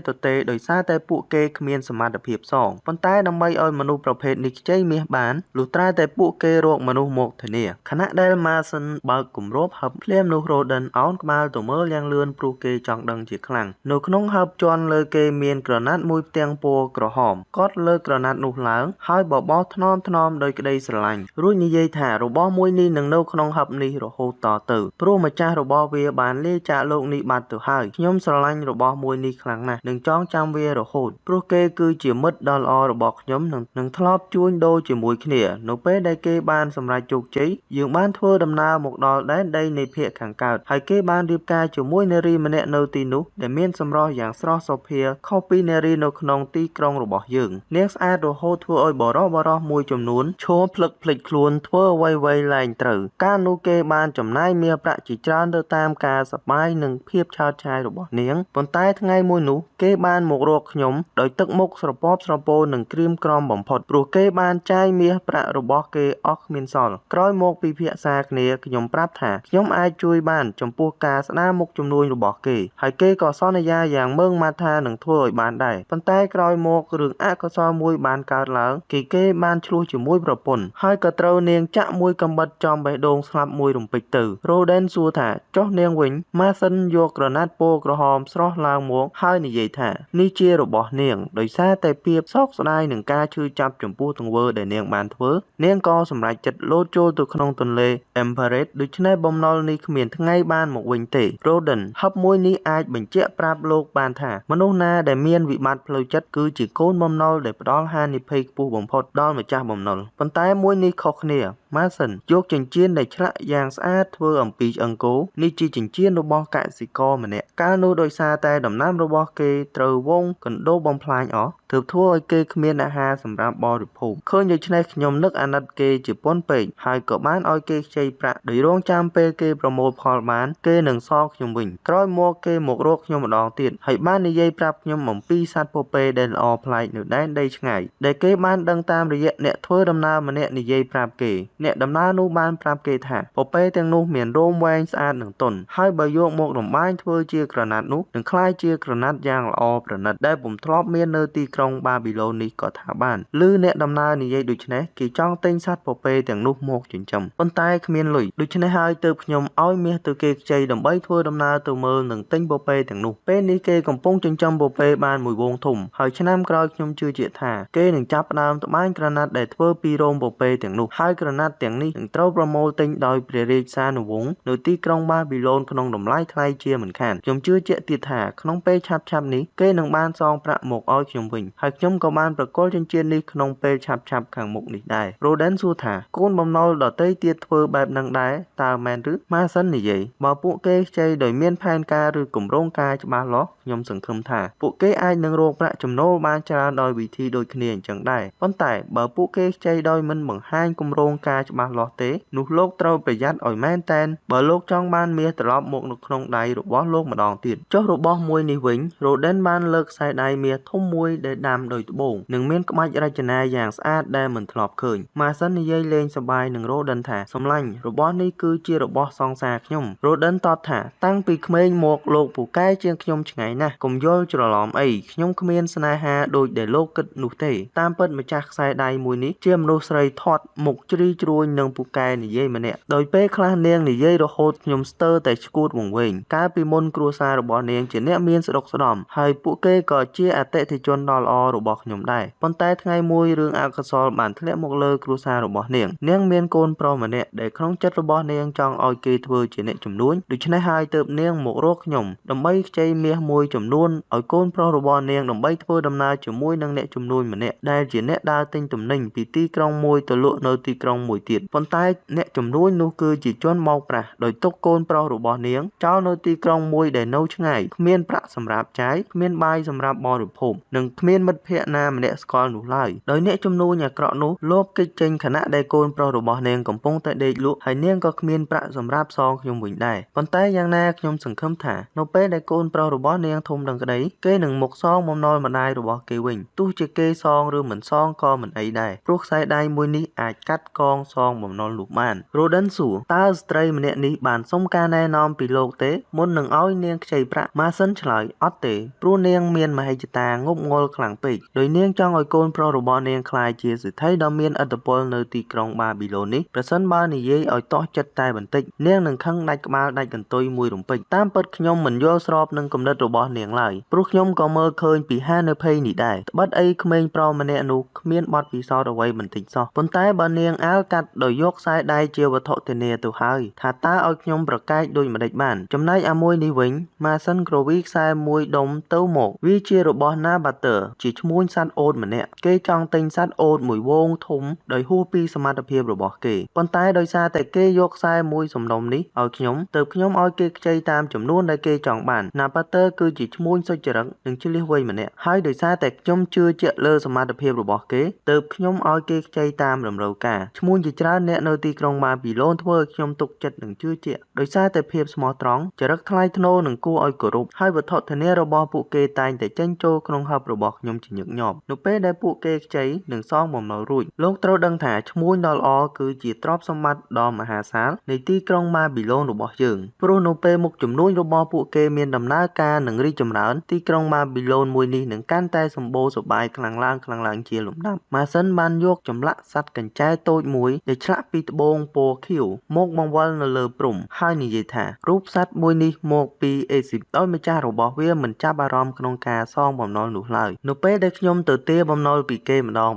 ទទេដោយសារតែពួកគេគ្មានសមត្ថភាពសងប៉ុន្តែដើម្បីឲ្យមនុស្សប្រភេទនេះខ្ចីមាសបានលុះត្រាតែពួកគេរកមនុស្សមកធានាខណៈដែលម៉ាសិនបើកគម្របហឹបភ្លាមនោះរ៉ូដិនអោនក្បាលទៅមើលយ៉ាងលឿនព្រោះគេចង់ដឹងជាខ្លាំងនៅក្នុងហឹបជាន់លើគេមានក្រណាត់មួយផ្ទាំងពណ៌ក្រហមគាត់លើកក្រណាត់នោះឡើងហើយបបោសថ្នមដោយក្តីស្រឡាញ់រួចនិយាយថារបស់មួយនេះនឹងនៅក្នុងហឹបនេះរហូតត ទៅព្រោះម្ចាស់របស់វាបានលាចាកលោកនេះបាត់ទៅហើយខ្ញុំស្រឡាញ់របស់មួយនេះខ្លាំងណាស់និងចងចាំវារហូតព្រោះគេគឺជាមិត្តដ៏ល្អរបស់ខ្ញុំនិងធ្លាប់ជួញដូរជាមួយគ្នានៅពេលដែលគេបានសម្រេចជោគជ័យយើងបានធ្វើដំណើរមកដល់ដែនដីនៃភាគខាងកើតហើយគេបានរៀបការជាមួយនារីម្នាក់នៅទីនោះដែលមានសម្រស់យ៉ាងស្រស់សោភាខុសពីនារីនៅក្នុងទីក្រុងរបស់យើងនាងស្អាតរហូតធ្វើឲ្យបុរសៗមួយចំនួនឈរភ្លឹកភ្លេចខ្លួនធ្វើអ្វីៗលែងត្រូវកាលនោះគេបានចំណាយមាសប្រាក់ជាច្រើនទៅតាមការសប្បាយនិងភាពឆើតឆាយរបស់នាងប៉ុន្តែថ្ងៃមួយនោះគេបានមករកខ្ញុំដោយទឹកមុខស្រពាប់ស្រពោននិងក្រៀមក្រំបំផុតព្រោះគេបានចាយមាសប្រាក់របស់គេអស់គ្មានសល់ក្រោយមកពិភាក្សាគ្នាខ្ញុំប្រាប់ថាខ្ញុំអាចជួយបានចំពោះការស្ដារមុខជំនួញរបស់គេហើយគេក៏សន្យាយ៉ាងម៉ឺងម៉ាត់ថានឹងធ្វើឲ្យបានដែរប៉ុន្តែក្រោយមករឿងអកុសលមួយបានកើតឡើងគេបានឆ្លោះជាមួយប្រពន្ធហើយក៏ត្រូវនាងចាក់មួយកាំបិតចំបេះដូងស្លាប់មួយរំពេចទៅរ៉ូដេនសួរថាចុះនាងវិញម៉ាសិនយកក្រណាត់ពណ៌ក្រហមស្រស់ឡើងមកហើយនិយាយថានេះជារបស់នាងដោយសារតែភាពសោកស្ដាយនឹងការឈឺចាប់ចំពោះទង្វើដែលនាងបានធ្វើនាងក៏សម្រេចចិត្តលោតចូលទៅក្នុងទន្លេ Emperor ដូច្នេះបំណុលនេះគ្មានថ្ងៃបានមកវិញទេ Roden ហឹបមួយនេះអាចបញ្ជាក់ប្រាប់លោកបានថាមនុស្សណាដែលមានវិបត្តិផ្លូវចិត្តគឺជាកូនបំណុលដែលផ្ដល់ហានិភ័យខ្ពស់បំផុតដល់ម្ចាស់បំណុលប៉ុន្តែមួយនេះខុសគ្នាម៉ាសិនយកចិញ្ចៀនដែលឆ្លាក់យ៉ាងស្អាតធ្វើអំពីឆ្អឹងគោនេះជាចិញ្ចៀនរបស់កសិករម្នាក់កាលនោះដោយសារតែដំណាំរបស់គេត្រូវវងកណ្ដូបបំផ្លាញអស់ទើបធ្វើឲ្យគេគ្មានអាហារសម្រាប់បរិភោគឃើញដូច្នេះខ្ញុំនឹកអាណិតគេជាពន់ពេកហើយក៏បានឲ្យគេខ្ចីប្រាក់ដោយរងចាំពេលគេប្រមូលផលបានគេនឹងសងខ្ញុំវិញក្រោយមកគេមករកខ្ញុំម្ដងទៀតហើយបាននិយាយប្រាប់ខ្ញុំអំពីសត្វពពែដែលល្អប្លែកនៅដែនដីឆ្ងាយដែលគេបានដឹងតាមរយៈអ្នកធ្វើដំណើរម្នាក់និយាយប្រាប់គេអ្នកដំណើរនោះបានប្រាប់គេថាពពែទាំងនោះមានរោមវែងស្អាតនិងទន់ហើយបើយកមករំបាញធ្វើជាក្រណាត់នោះនឹងក្លាយជាក្រណាត់យ៉ាងល្អប្រណិតដែលពុំធ្លាប់មាននៅទីក្រុងបាប៊ីឡូននេះក៏ថាបានឮអ្នកដំណើរនិយាយដូច្នេះគេចង់ទិញសត្វពពែទាំងនោះមកចិញ្ចឹមប៉ុន្តែគ្មានលុយដូច្នេះហើយទើបខ្ញុំឲ្យមាសទៅគេខ្ចីដើម្បីធ្វើដំណើរទៅមើលនិងទិញពពែទាំងនោះពេលនេះគេកំពុងចិញ្ចឹមពពែបានមួយហ្វូងធំហើយឆ្នាំក្រោយខ្ញុំជឿជាក់ថាគេនឹងចាប់ផ្ដើមត្បាញក្រណាត់ដែលធ្វើពីរោមពពែទាំងនោះហើយក្រណាត់ទាំងនេះនឹងត្រូវប្រមូលទិញដោយព្រះរាជសានុវង្សនៅទីក្រុងបាប៊ីឡូនក្នុងតម្លៃថ្លៃជាមិនខានខ្ញុំជឿជាក់ទៀតថាក្នុងពេលឆាប់ៗនេះគេនឹងបានសងប្រាក់មកឲ្យខ្ញុំវិញហើយខ្ញុំក៏បានប្រគល់ចិញ្ចៀននេះក្នុងពេលឆាប់ៗខាងមុខនេះដែររ៉ូដេនសួរថាកូនបំណុលដទៃទៀតធ្វើបែបនឹងដែរតើមែនឬម៉ាសិននិយាយបើពួកគេខ្ចីដោយមានផែនការឬគម្រោងការច្បាស់លាស់ខ្ញុំសង្ឃឹមថាពួកគេអាចនឹងរកប្រាក់ចំណូលបានច្រើនដោយវិធីដូចគ្នាអញ្ចឹងដែរប៉ុន្តែបើពួកគេខ្ចីដោយមិនបង្ហាញគម្រោងការច្បាស់លាស់ទេនោះលោកត្រូវប្រយ័ត្នឲ្យមែនតែនបើលោកចង់បានមាសត្រឡប់មកនៅក្នុងដៃរបស់លោកម្ដងទៀតចុះរបស់មួយនេះវិញរ៉ូដេនបានលើកខ្សែដៃមាសធំមួយដែលដាំដោយត្បូងនិងមានក្បាច់រចនាយ៉ាងស្អាតដែលមិនធ្លាប់ឃើញម៉ាសិននិយាយលេងសប្បាយនឹងរ៉ូដិនថាសម្លាញ់របស់នេះគឺជារបស់សង្សារខ្ញុំរ៉ូដិនតបថាតាំងពីក្មេងមកលោកពូកែជាងខ្ញុំឆ្ងាយណាស់កុំយល់ច្រឡំអីខ្ញុំគ្មានស្នេហាដូចដែលលោកគិតនោះទេតាមពិតម្ចាស់ខ្សែដៃមួយនេះជាមនុស្សស្រីធាត់មុខជ្រីជ្រួញនឹងពូកែនិយាយម្នាក់ដោយពេលខ្លះនាងនិយាយរហូតខ្ញុំស្ទើរតែឆ្កួតវង្វេងកាលពីមុនគ្រួសាររបស់នាងជាអ្នកមានស្ដុកស្ដំហើយពួកគេក៏ជាអតិថិជនដ៏ល្អរបស់ខ្ញុំដែរប៉ុន្តែថ្ងៃមួយរឿងអកុសលបានធ្លាក់មកលើគ្រួសាររបស់នាងនាងមានកូនប្រុសម្នាក់ដែលក្នុងចិត្តរបស់នាងចង់ឲ្យគេធ្វើជាអ្នកជំនួញដូច្នេះហើយទើបនាងមករកខ្ញុំដើម្បីខ្ចីមាសមួយចំនួនឲ្យកូនប្រុសរបស់នាងដើម្បីធ្វើដំណើរជាមួយនឹងអ្នកជំនួញម្នាក់ដែលជាអ្នកដើរទិញទំនិញពីទីក្រុងមួយទៅលក់នៅទីក្រុងមួយទៀតប៉ុន្តែអ្នកជំនួញនោះគឺជាជនបោកប្រាស់ដោយទុកកូនប្រុសរបស់នាងចោលនៅទីក្រុងមួយដែលនៅឆ្ងាយគ្មានប្រាក់សម្រាប់ចាយគ្មានបាយសម្រាប់បរិភោគនិងគ្មានមិត្តភក្តិណាម្នាក់ស្គាល់នោះឡើយដោយអ្នកជំនួញអាក្រក់នោះលបគេចចេញខណៈដែលកូនប្រុសរបស់នាងកំពុងតែដេកលក់ហើយនាងក៏គ្មានប្រាក់សម្រាប់សងខ្ញុំវិញដែរប៉ុន្តែយ៉ាងណាខ្ញុំសង្ឃឹមថានៅពេលដែលកូនប្រុសរបស់នាងធំដឹងក្តីគេនឹងមកសងបំណុលម្ដាយរបស់គេវិញទោះជាគេសងឬមិនសងក៏មិនអីដែរព្រោះខ្សែដៃមួយនេះអាចកាត់កងសងបំណុលនោះបានរ៉ូដិនសួរតើស្ត្រីម្នាក់នេះបានសុំការណែនាំពីលោកទេមុននឹងឲ្យនាងខ្ចីប្រាក់ម៉ាសិនឆ្លើយអត់ទេព្រោះនាងមានមហិច្ឆតាងប់ងល់ខ្លាំង លាំងពេកដោយនាងចង់ឲ្យកូនប្រុសរបស់នាងក្លាយជាសេដ្ឋីដ៏មានឥទ្ធិពលនៅទីក្រុងបាប៊ីឡូននេះប្រសិនបើនិយាយឲ្យទាស់ចិត្តតែបន្តិចនាងនឹងខឹងដាច់ក្បាលដាច់កន្ទុយមួយរំពេចតាមពិតខ្ញុំមិនយល់ស្របនឹងគំនិតរបស់នាងឡើយព្រោះខ្ញុំក៏មើលឃើញពីហានិភ័យនេះដែរត្បិតអីក្មេងប្រុសម្នាក់នោះគ្មានបទពិសោធន៍អ្វីបន្តិចសោះប៉ុន្តែបើនាងអាលកាត់ដោយយកខ្សែដៃជាវត្ថុធានាទៅហើយថាតើឲ្យខ្ញុំប្រកែកដូចម្តេចបានចំណែកអាមួយនេះវិញម៉ាសិនគ្រវីខ្សែមួយដុំទៅមកវាជារបស់ណាបាទ័រជាឈ្មួញសត្វអូតម្នាក់គេចង់ទិញសត្វអូតមួយហ្វូងធំដោយហួសពីសមត្ថភាពរបស់គេប៉ុន្តែដោយសារតែគេយកខ្សែមួយសំណុំនេះឲ្យខ្ញុំទើបខ្ញុំឲ្យគេខ្ចីតាមចំនួនដែលគេចង់បានណាបាទ័រគឺជាឈ្មួញសុចរិតនិងឈ្លាសវៃម្នាក់ហើយដោយសារតែខ្ញុំជឿជាក់លើសមត្ថភាពរបស់គេទើបខ្ញុំឲ្យគេខ្ចីតាមតម្រូវការឈ្មួញជាច្រើនអ្នកនៅទីក្រុងបាប៊ីឡូនធ្វើឲ្យខ្ញុំទុកចិត្តនិងជឿជាក់ដោយសារតែភាពស្មោះត្រង់ចរិតថ្លៃថ្នូរនិងគួរឲ្យគោរពហើយវត្ថុធានារបស់ពួកគេតែងតែចេញចូលក្នុងហឹបរបស់ខ្ញុំជាញឹកញាប់នៅពេលដែលពួកគេខ្ចីនិងសងបំណុលរួចលោកត្រូវដឹងថាឈ្មួញដ៏ល្អគឺជាទ្រព្យសម្បត្តិដ៏មហាសាលនៃទីក្រុងបាប៊ីឡូនរបស់យើងព្រោះនៅពេលមុខជំនួញរបស់ពួកគេមានដំណើរការនិងរីកចម្រើនទីក្រុងបាប៊ីឡូនមួយនេះនឹងកាន់តែសម្បូរសប្បាយខ្លាំងឡើងជាលំដាប់ម៉ាសិនបានយកចម្លាក់សត្វកញ្ចែតូចមួយដែលឆ្លាក់ពីត្បូងពណ៌ខៀវមកបង្វិលនៅលើព្រំហើយនិយាយថារូបសត្វមួយនេះមកពីអេស៊ីបដោយម្ចាស់របស់វាមិនចាប់អារម្មណ៍ក្នុងការសងបំណុលនោះឡើយនៅពេលដែលខ្ញុំទៅទារបំណុលពីគេម្ដង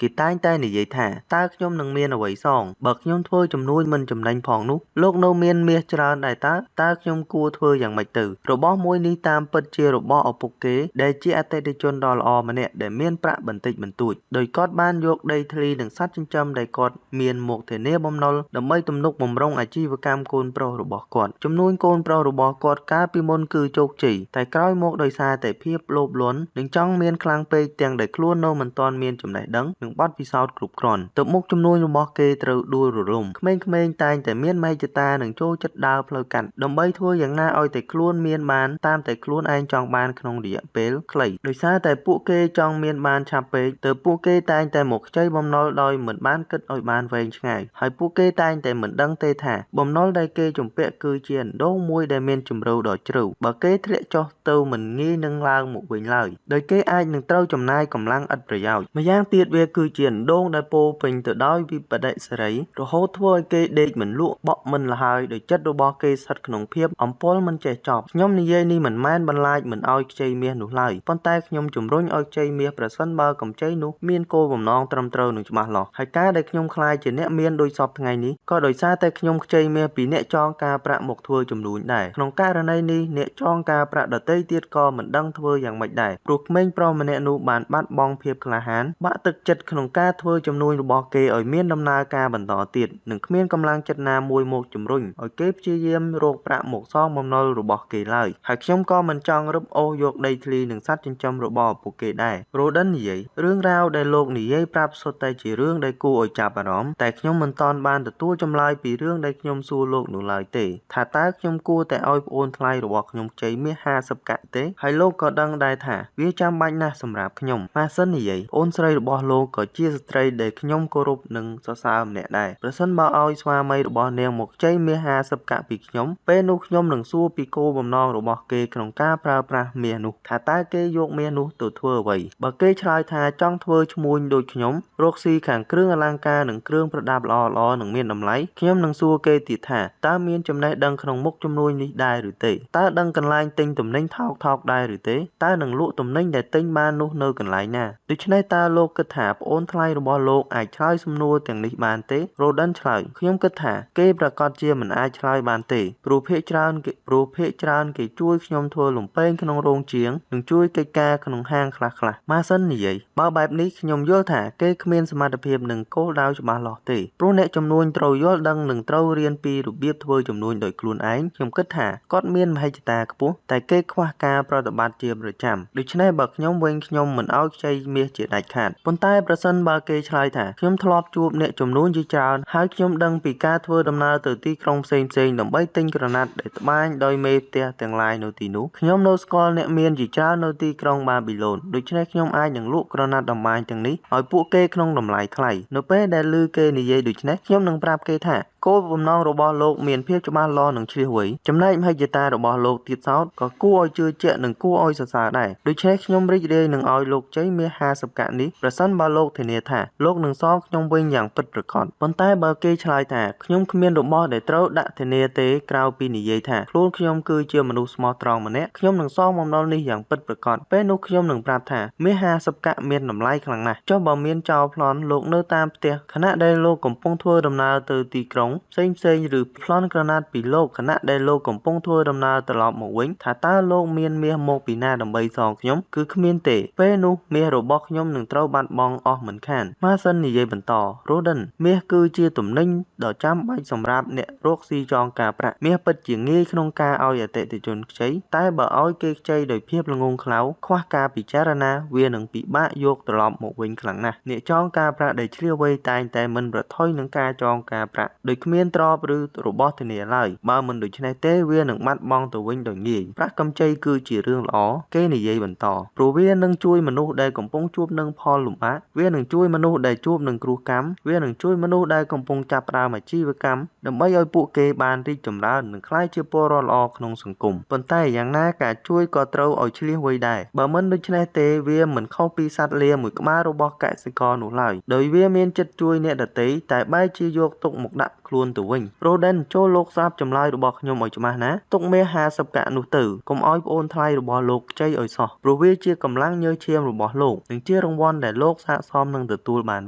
គេតែងតែនិយាយថាតើខ្ញុំនឹងមានអ្វីសងបើខ្ញុំធ្វើជំនួញមិនចំណេញផងនោះលោកនៅមានមាសច្រើនដែរតើខ្ញុំគួរធ្វើយ៉ាងម៉េចទៅរបស់មួយនេះតាមពិតជារបស់ឪពុកគេដែលជាអតិថិជនដ៏ល្អម្នាក់ដែលមានប្រាក់បន្តិចបន្តួចដោយគាត់បានយកដីធ្លីនិងសត្វចិញ្ចឹមដែលគាត់មានមកធានាបំណុលដើម្បីទំនុកបំរុងអាជីវកម្មកូនប្រុសរបស់គាត់ចំនួនកូនប្រុសរបស់គាត់កាលពីមុនគឺជោគជ័យតែក្រោយមកដោយសារតែភាពលោភលន់និងចង់មានខ្លាំងពេកទាំងដែលខ្លួននៅមិនទាន់មានចំណេះដឹងនិងបទពិសោធន៍គ្រប់គ្រាន់ទើបមុខជំនួញរបស់គេត្រូវដួលរលំក្មេងៗតែងតែមានមហិច្ឆតានិងចូលចិត្តដើរផ្លូវកាត់ដើម្បីធ្វើយ៉ាងណាឲ្យតែខ្លួនមានបានតាមតែខ្លួនឯងចង់បានក្នុងរយៈពេលខ្លីដោយសារតែពួកគេចង់មានបានឆាប់ពេកទើបពួកគេតែងតែមកខ្ចីបំណុលដោយមិនបានគិតឲ្យបានវែងឆ្ងាយហើយពួកគេតែងតែមិនដឹងទេថាបំណុលដែលគេជំពាក់គឺជាអណ្ដូងមួយដែលមានជម្រៅដ៏ជ្រៅបើគេធ្លាក់ចុះទៅមិនងាយនឹងឡើងមកវិញឡើយដោយគេអាចនឹងត្រូវចំណាយកម្លាំងឥតប្រយោជន៍ម្យ៉ាងទៀតវាគឺជាអណ្ដូងដែលពោពេញទៅដោយវិបត្តិសេរីរហូតធ្វើឲ្យគេដេកមិនលក់បក់មិនលហើយដោយចិត្តរបស់គេស្ថិតក្នុងភាពអំពល់មិនចេះចប់ខ្ញុំនិយាយនេះមិនមែនបន្លាចមិនឲ្យខ្ចីមាសនោះឡើយប៉ុន្តែខ្ញុំជំរុញឲ្យខ្ចីមាសប្រសិនបើកម្ចីនោះមានគោលបំណងត្រឹមត្រូវនិងច្បាស់លាស់ហើយការដែលខ្ញុំក្លាយជាអ្នកមានដូចសព្វថ្ងៃនេះក៏ដោយសារតែខ្ញុំខ្ចីមាសពីអ្នកចងការប្រាក់មកធ្វើជំនួញដែរក្នុងករណីនេះអ្នកចងការប្រាក់ដទៃទៀតក៏មិនដឹងធ្វើយ៉ាងម៉េចដែរព្រោះក្មេងប្រុសម្នាក់នោះបានបាត់បង់ភាពក្លាហានបាក់ទឹកចិត្តក្នុងការធ្វើជំនួញរបស់គេឲ្យមានដំណើរការបន្តទៀតនិងគ្មានកម្លាំងចិត្តណាមួយមកជំរុញឲ្យគេព្យាយាមរកប្រាក់មកសងបំណុលរបស់គេឡើយហើយខ្ញុំក៏មិនចង់រឹបអូសយកដីធ្លីនិងសត្វចិញ្ចឹមរបស់ពួកគេដែររ៉ូដិននិយាយរឿងរ៉ាវដែលលោកនិយាយប្រាប់សុទ្ធតែជារឿងដែលគួរឲ្យចាប់អារម្មណ៍តែខ្ញុំមិនទាន់បានទទួលចម្លើយពីរឿងដែលខ្ញុំសួរលោកនោះឡើយទេថាតើខ្ញុំគួរតែឲ្យប្អូនថ្លៃរបស់ខ្ញុំខ្ចីមាស50កាក់ទេហើយលោកក៏ដឹងដែរថាវាចាំបាច់ណាស់សម្រាប់ខ្ញុំម៉ាសិននិយាយប្អូនស្រីរបស់លោកក៏ជាស្ត្រីដែលខ្ញុំគោរពនិងសរសើរម្នាក់ដែរប្រសិនបើឲ្យស្វាមីរបស់នាងមកខ្ចីមាស50កាក់ពីខ្ញុំពេលនោះខ្ញុំនឹងសួរពីគោលបំណងរបស់គេក្នុងការប្រើប្រាស់មាសនោះថាតើគេយកមាសនោះទៅធ្វើអ្វីបើគេឆ្លើយថាចង់ធ្វើឈ្មួញដូចខ្ញុំរកស៊ីខាងគ្រឿងអលង្ការនិងគ្រឿងប្រដាប់ល្អៗនិងមានតម្លៃខ្ញុំនឹងសួរគេទៀតថាតើមានចំណេះដឹងក្នុងមុខជំនួញនេះដែរឬទេតើដឹងកន្លែងទិញទំនិញថោកៗដែរឬទេតើនឹងលក់ទំនិញដែលទិញបាននោះនៅកន្លែងណាដូច្នេះតើលោកគិតថាប្អូនថ្លៃរបស់លោកអាចឆ្លើយសំណួរទាំងនេះបានទេរ៉ូដិនឆ្លើយខ្ញុំគិតថាគេប្រាកដជាមិនអាចឆ្លើយបានទេព្រោះភាគច្រើនគេជួយខ្ញុំធ្វើលំពេងក្នុងរោងជាងនិងជួយកិច្ចការក្នុងហាងខ្លះៗម៉ាសិននិយាយបើបែបនេះខ្ញុំយល់ថាគេគ្មានសមត្ថភាពនិងគោលដៅច្បាស់លាស់ទេព្រោះអ្នកជំនួញត្រូវយល់ដឹងនិងត្រូវរៀនពីរបៀបធ្វើជំនួញដោយខ្លួនឯងខ្ញុំគិតថាគាត់មានមហិច្ឆតាខ្ពស់តែគេខ្វះការប្រតិបត្តិជាប្រចាំដូច្នេះបើខ្ញុំវិញខ្ញុំមិនឲ្យខ្ចីមាសជាដាច់ខាតប៉ុន្តែប្រសិនបើគេឆ្លើយថាខ្ញុំធ្លាប់ជួបអ្នកជំនួញជាច្រើនហើយខ្ញុំដឹងពីការធ្វើដំណើរទៅទីក្រុងផ្សេងៗដើម្បីទិញក្រណាត់ដែលត្បាញដោយមេផ្ទះទាំងឡាយនៅទីនោះខ្ញុំនៅស្គាល់អ្នកមានជាច្រើននៅទីក្រុងបាប៊ីឡូនដូច្នេះខ្ញុំអាចនឹងលក់ក្រណាត់តម្បាញទាំងនេះឲ្យពួកគេក្នុងតម្លៃថ្លៃនៅពេលដែលឮគេនិយាយដូច្នេះខ្ញុំនឹងប្រាប់គេថា គោលបំណងរបស់លោកមានភាពច្បាស់លាស់និងឈ្លាសវៃចំណែកមហិច្ឆតារបស់លោកទៀតសោតក៏គួរឲ្យជឿជាក់និងគួរឲ្យសរសើរដែរដូច្នេះខ្ញុំរីករាយនឹងឲ្យលោកខ្ចីមាស50កាក់នេះប្រសិនបើលោកធានាថាលោកនឹងសងខ្ញុំវិញយ៉ាងពិតប្រាកដប៉ុន្តែបើគេឆ្លើយថាខ្ញុំគ្មានរបស់ដែលត្រូវដាក់ធានាទេក្រៅពីនិយាយថាខ្លួនខ្ញុំគឺជាមនុស្សស្មោះត្រង់ម្នាក់ខ្ញុំនឹងសងបំណុលនេះយ៉ាងពិតប្រាកដពេលនោះខ្ញុំនឹងប្រាប់ថាមាស50កាក់មានតម្លៃខ្លាំងណាស់ចុះបើមានចោរប្លន់លោកនៅតាមផ្ទះខណៈដែលលោកកំពុងធ្វើដំណើរទៅទីក្រុងផ្សេងៗឬប្លន់ក្រណាត់ពីលោកខណៈដែលលោកកំពុងធ្វើដំណើរត្រឡប់មកវិញថាតើលោកមានមាសមកពីណាដើម្បីសងខ្ញុំគឺគ្មានទេពេលនោះមាសរបស់ខ្ញុំនឹងត្រូវបាត់បង់អស់មិនខានម៉ាសិននិយាយបន្តរ៉ូដិនមាសគឺជាទំនិញដ៏ចាំបាច់សម្រាប់អ្នករកស៊ីចងការប្រាក់មាសពិតជាងាយក្នុងការឲ្យអតិថិជនខ្ចីតែបើឲ្យគេខ្ចីដោយភាពល្ងង់ខ្លៅខ្វះការពិចារណាវានឹងពិបាកយកត្រឡប់មកវិញខ្លាំងណាស់អ្នកចងការប្រាក់ដែលឈ្លាសវៃតែងតែមិនប្រថុយនឹងការចងការប្រាក់ដោយគ្មានទ្រព្យឬរបស់ធានាឡើយបើមិនដូច្នេះទេវានឹងបាត់បង់ទៅវិញដោយងាយប្រាក់កម្ចីគឺជារឿងល្អគេនិយាយបន្តព្រោះវានឹងជួយមនុស្សដែលកំពុងជួបនឹងផលលំបាកវានឹងជួយមនុស្សដែលជួបនឹងគ្រោះកម្មវានឹងជួយមនុស្សដែលកំពុងចាប់ផ្ដើមអាជីវកម្មដើម្បីឲ្យពួកគេបានរីកចម្រើននិងក្លាយជាពលរដ្ឋល្អក្នុងសង្គមប៉ុន្តែយ៉ាងណាការជួយក៏ត្រូវឲ្យឈ្លាសវៃដែរបើមិនដូច្នេះទេវាមិនខុសពីសត្វលាមួយក្បាលរបស់កសិករនោះឡើយដោយវាមានចិត្តជួយអ្នកដទៃតែបែរជាយកទុកមកដាក់ខ្លួនទៅវិញរ៉ូដិនចូលលោកស្រាប់ចម្លើយរបស់ខ្ញុំឲ្យច្បាស់ណាទុកមាស50កាក់នោះទៅកុំឲ្យប្អូនថ្លៃរបស់លោកខ្ចីឲ្យសោះព្រោះវាជាកម្លាំងញើសឈាមរបស់លោកនិងជារង្វាន់ដែលលោកស័ក្តិសមនឹងទទួលបាន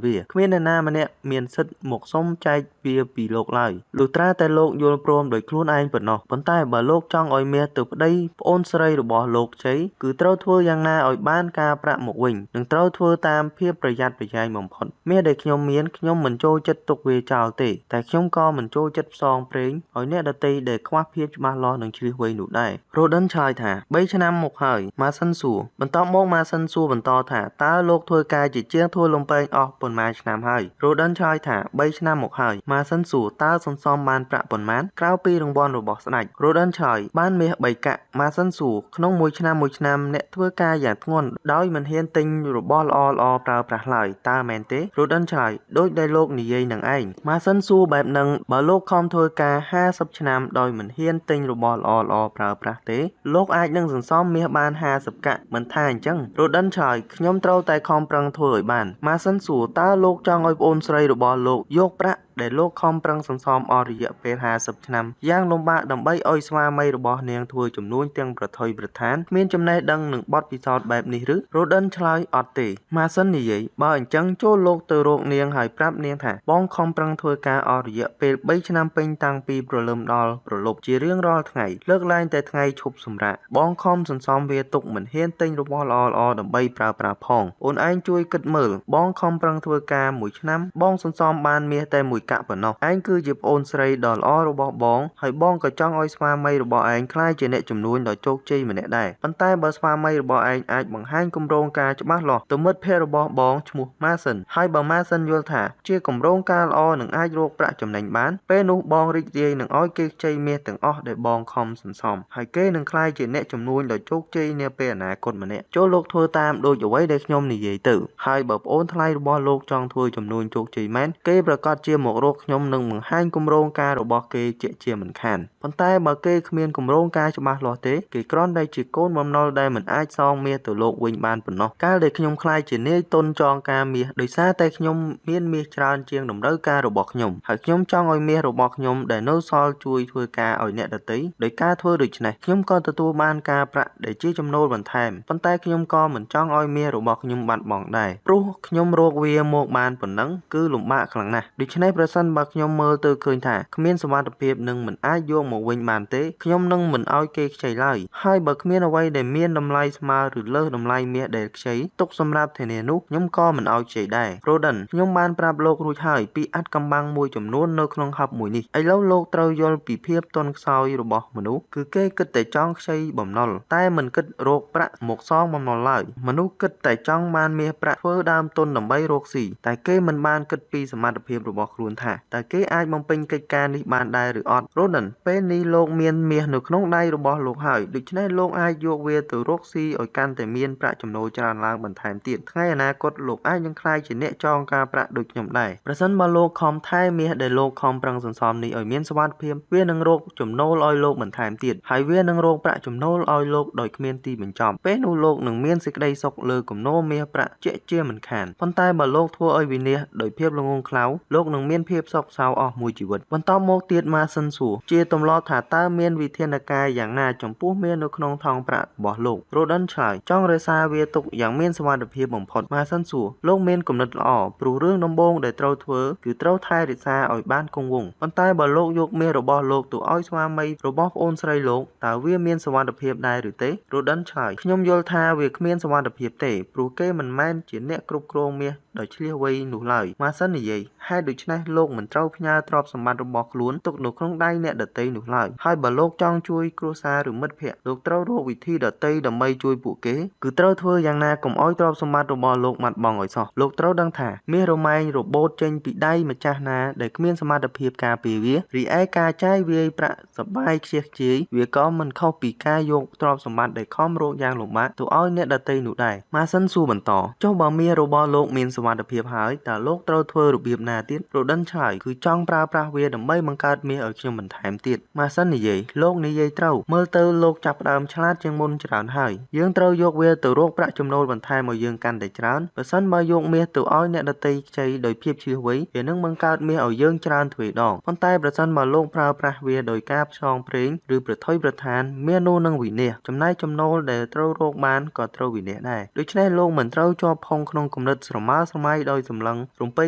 វាគ្មានអ្នកណាម្នាក់មានសិទ្ធិមកសុំចែកវាពីលោកឡើយលុះត្រាតែលោកយល់ព្រមដោយខ្លួនឯងប៉ុណ្ណោះប៉ុន្តែបើលោកចង់ឲ្យមាសទៅប្តីប្អូនស្រីរបស់លោកខ្ចីគឺត្រូវធ្វើយ៉ាងណាឲ្យបានការប្រាក់មកវិញនិងត្រូវធ្វើតាមភាពប្រយ័ត្នប្រយែងបំផុតមាសដែលខ្ញុំមានខ្ញុំមិនចូលចិត្តទុកវាចោលទេតែខ្ញុំក៏មិនចូលចិត្តផ្សងព្រេងឲ្យអ្នកដទៃដែលខ្វះភាពច្បាស់លាស់និងឈ្លាសវៃនោះដែររ៉ូដិនឆ្លើយថា3ឆ្នាំមកហើយម៉ាសិនសួរបន្ទាប់មកម៉ាសិនសួរបន្តថាតើលោកធ្វើការជាជាងធ្វើលំពេងអស់ប៉ុន្មានឆ្នាំហើយរ៉ូដិនឆ្លើយថា3ឆ្នាំមកហើយម៉ាសិនសួរតើសន្សំបានប្រាក់ប៉ុន្មានក្រៅពីរង្វាន់របស់ស្ដេចរ៉ូដិនឆ្លើយបានមាស3កាក់ម៉ាសិនសួរក្នុងមួយឆ្នាំមួយឆ្នាំអ្នកធ្វើការយ៉ាងធ្ងន់ដោយមិនហ៊ានទិញរបស់ល្អៗប្រើប្រាស់ឡើយតើមែនទេរ៉ូដិនឆ្លើយដូចដែលលោកនិយាយនឹងឯងម៉ាសិនសួរបែបនឹងបើលោកខំធ្វើការ50ឆ្នាំដោយមិនហ៊ានទិញរបស់ល្អៗប្រើប្រាស់ទេលោកអាចនឹងសន្សំមាសបាន50កាក់មិនថាអញ្ចឹងរ៉ូដិនឆ្លើយខ្ញុំត្រូវតែខំប្រឹងធ្វើឲ្យបានម៉ាសិនសួរតើលោកចង់ឲ្យប្អូនស្រីរបស់លោកយកប្រាក់ដែលលោកខំប្រឹងសន្សំអស់រយៈពេល50ឆ្នាំយ៉ាងលំបាកដើម្បីឲ្យស្វាមីរបស់នាងធ្វើជំនួញទាំងប្រថុយប្រថានគ្មានចំណេះដឹងនិងបទពិសោធន៍បែបនេះឬរ៉ូដិនឆ្លើយអត់ទេម៉ាសិននិយាយបើអញ្ចឹងចូលលោកទៅរកនាងហើយប្រាប់នាងថាបងខំប្រឹងធ្វើការអស់រយៈពេល3ឆ្នាំពេញតាំងពីព្រលឹមដល់ព្រលប់ជារៀងរាល់ថ្ងៃលើកលែងតែថ្ងៃឈប់សម្រាកបងខំសន្សំវាទុកមិនហ៊ានទិញរបស់ល្អៗដើម្បីប្រើប្រាស់ផងអូនឯងជួយគិតមើលបងខំប្រឹងធ្វើការមួយឆ្នាំបងសន្សំបានមាសតែមួយកាក់ប៉ុណ្ណោះឯងគឺជាប្អូនស្រីដ៏ល្អរបស់បងហើយបងក៏ចង់ឲ្យស្វាមីរបស់ឯងក្លាយជាអ្នកជំនួញដ៏ជោគជ័យម្នាក់ដែរប៉ុន្តែបើស្វាមីរបស់ឯងអាចបង្ហាញគម្រោងការច្បាស់លាស់ទៅមិត្តភ័ក្តិរបស់បងឈ្មោះម៉ាសិនហើយបើម៉ាសិនយល់ថាជាគម្រោងការល្អនឹងអាចរកប្រាក់ចំណេញបានពេលនោះបងរីករាយនឹងឲ្យគេខ្ចីមាសទាំងអស់ដែលបងខំសន្សំហើយគេនឹងក្លាយជាអ្នកជំនួញដ៏ជោគជ័យនាពេលអនាគតម្នាក់ចូលលោកធ្វើតាមដូចអ្វីដែលខ្ញុំនិយាយទៅហើយបើប្អូនថ្លៃរបស់លោកចង់ធ្វើជំនួញជោគជ័យមែនគេប្រាកដជាមករកខ្ញុំនឹងបង្ហាញគម្រោងការរបស់គេជាមិនខានប៉ុន្តែបើគេគ្មានគម្រោងការច្បាស់លាស់ទេគេគ្រាន់តែជាកូនបំណុលដែលមិនអាចសងមាសទៅលោកវិញបានប៉ុណ្ណោះកាលដែលខ្ញុំក្លាយជានាយទុនចងការមាសដោយសារតែខ្ញុំមានមាសច្រើនជាងតម្រូវការរបស់ខ្ញុំហើយខ្ញុំចង់ឲ្យមាសរបស់ខ្ញុំដែលនៅសល់ជួយធ្វើការឲ្យអ្នកដទៃដោយការធ្វើដូច្នេះខ្ញុំក៏ទទួលបានការប្រាក់ដែលជាចំណូលបន្ថែមប៉ុន្តែខ្ញុំក៏មិនចង់ឲ្យមាសរបស់ខ្ញុំបាត់បង់ដែរព្រោះខ្ញុំរកវាមកបានប៉ុណ្ណឹងគឺលំបាកខ្លាំងណាស់ដូច្នេះប្រសិនបើខ្ញុំមើលទៅឃើញថាគ្មានសុវត្ថិភាពនិងមិនអាចយកមកវិញបានទេខ្ញុំនឹងមិនឲ្យគេខ្ចីឡើយហើយបើគ្មានអ្វីដែលមានតម្លៃស្មើឬលើសតម្លៃមាសដែលខ្ចីទុកសម្រាប់ធានានោះខ្ញុំក៏មិនឲ្យខ្ចីដែររ៉ូដិនខ្ញុំបានប្រាប់លោករួចហើយពីអាថ៌កំបាំងមួយចំនួននៅក្នុងហឹបមួយនេះឥឡូវលោកត្រូវយល់ពីភាពទន់ខ្សោយរបស់មនុស្សគឺគេគិតតែចង់ខ្ចីបំណុលតែមិនគិតរកប្រាក់មកសងបំណុលឡើយមនុស្សគិតតែចង់បានមាសប្រាក់ធ្វើដើមទុនដើម្បីរកស៊ីតែគេមិនបានគិតពីសមត្ថភាពរបស់ខ្លួន ខ្លួនថាតើគេអាចបំពេញកិច្ចការនេះបានដែរឬអត់រ៉ូដិនពេលនេះលោកមានមាសនៅក្នុងដៃរបស់លោកហើយដូច្នេះលោកអាចយកវាទៅរកស៊ីឲ្យកាន់តែមានប្រាក់ចំណូលច្រើនឡើងបន្ថែមទៀតថ្ងៃអនាគតលោកអាចនឹងក្លាយជាអ្នកចងការប្រាក់ដូចខ្ញុំដែរប្រសិនបើលោកខំថែមាសដែលលោកខំប្រឹងសន្សំនេះឲ្យមានសុវត្ថិភាពវានឹងរកចំណូលឲ្យលោកបន្ថែមទៀតហើយវានឹងរកប្រាក់ចំណូលឲ្យលោកដោយគ្មានទីបញ្ចប់ពេលនោះលោកនឹងមានសេចក្តីសុខលើគំនរមាសប្រាក់ជាក់ជាមិនខានប៉ុន្តែបើលោកធ្វើឲ្យវិនាសដោយភាពល្ងង់ខ្លៅលោកនឹងមានភាពសោកសៅអស់មួយជីវិតបន្តមកទៀតម៉ាសិនសួរជាទម្លាប់ថាតើមានវិធានការយ៉ាងណាចំពោះមាសនៅក្នុងថង់ប្រាក់របស់លោករ៉ូដិនឆ្លើយចង់រក្សាវាទុកយ៉ាងមានសុវត្ថិភាពបំផុតម៉ាសិនសួរលោកមានគំនិតល្អព្រោះរឿងដំបូងដែលត្រូវធ្វើគឺត្រូវថែរក្សាឲ្យបានគង់វង្សប៉ុន្តែបើលោកយកមាសរបស់លោកទៅឲ្យស្វាមីរបស់ប្អូនស្រីលោកតើវាមានសុវត្ថិភាពដែរឬទេរ៉ូដិនឆ្លើយខ្ញុំយល់ថាវាគ្មានសុវត្ថិភាពទេព្រោះគេមិនមែនជាអ្នកគ្រប់គ្រងមាសដោយឈ្លាសវៃនោះឡើយម៉ាសិននិយាយហេតុដូច្នេះលោកមិនត្រូវផ្ញើទ្រព្យសម្បត្តិរបស់ខ្លួនទុកនៅក្នុងដៃអ្នកដទៃនោះឡើយហើយបើលោកចង់ជួយគ្រួសារឬមិត្តភ័ក្តិលោកត្រូវរកវិធីដទៃដើម្បីជួយពួកគេគឺត្រូវធ្វើយ៉ាងណាកុំឲ្យទ្រព្យសម្បត្តិរបស់លោកបាត់បង់ឲ្យសោះលោកត្រូវដឹងថាមាសរមែងរបូតចេញពីដៃម្ចាស់ណាដែលគ្មានសមត្ថភាពការពារវារីឯការចាយវាយប្រាក់សបាយខ្ជះខ្ជាយវាក៏មិនខុសពីការយកទ្រព្យសម្បត្តិដែលខំរកយ៉ាងលំបាកទៅឲ្យអ្នកដទៃនោះដែរម៉ាសិនសួរបន្តចុះបើមាសរបស់លោកមានសុវត្ថិភាពហើយតើលោកត្រូវធ្វើរបៀបណាទៀតរ៉ូដិនឆ្លើយគឺចង់ប្រើប្រាស់វាដើម្បីបង្កើតមាសឲ្យខ្ញុំបន្ថែមទៀតម៉ាសិននិយាយលោកនិយាយត្រូវមើលទៅលោកចាប់ផ្ដើមឆ្លាតជាងមុនច្រើនហើយយើងត្រូវយកវាទៅរកប្រាក់ចំណូលបន្ថែមឲ្យយើងកាន់តែច្រើនប្រសិនបើយកមាសទៅឲ្យអ្នកដទៃខ្ចីដោយភាពឈ្លាសវៃវានឹងបង្កើតមាសឲ្យយើងច្រើនទ្វេដងប៉ុន្តែប្រសិនបើលោកប្រើប្រាស់វាដោយការផ្សងព្រេងឬប្រថុយប្រថានមាសនោះនឹងវិនាសចំណែកចំណូលដែលត្រូវរកបានក៏ត្រូវវិនាសដែរដូច្នេះលោកមិនត្រូវជាប់ផុងក្នុងគំនិតស្រមើស្រមៃដោយសម្លឹងរំពៃ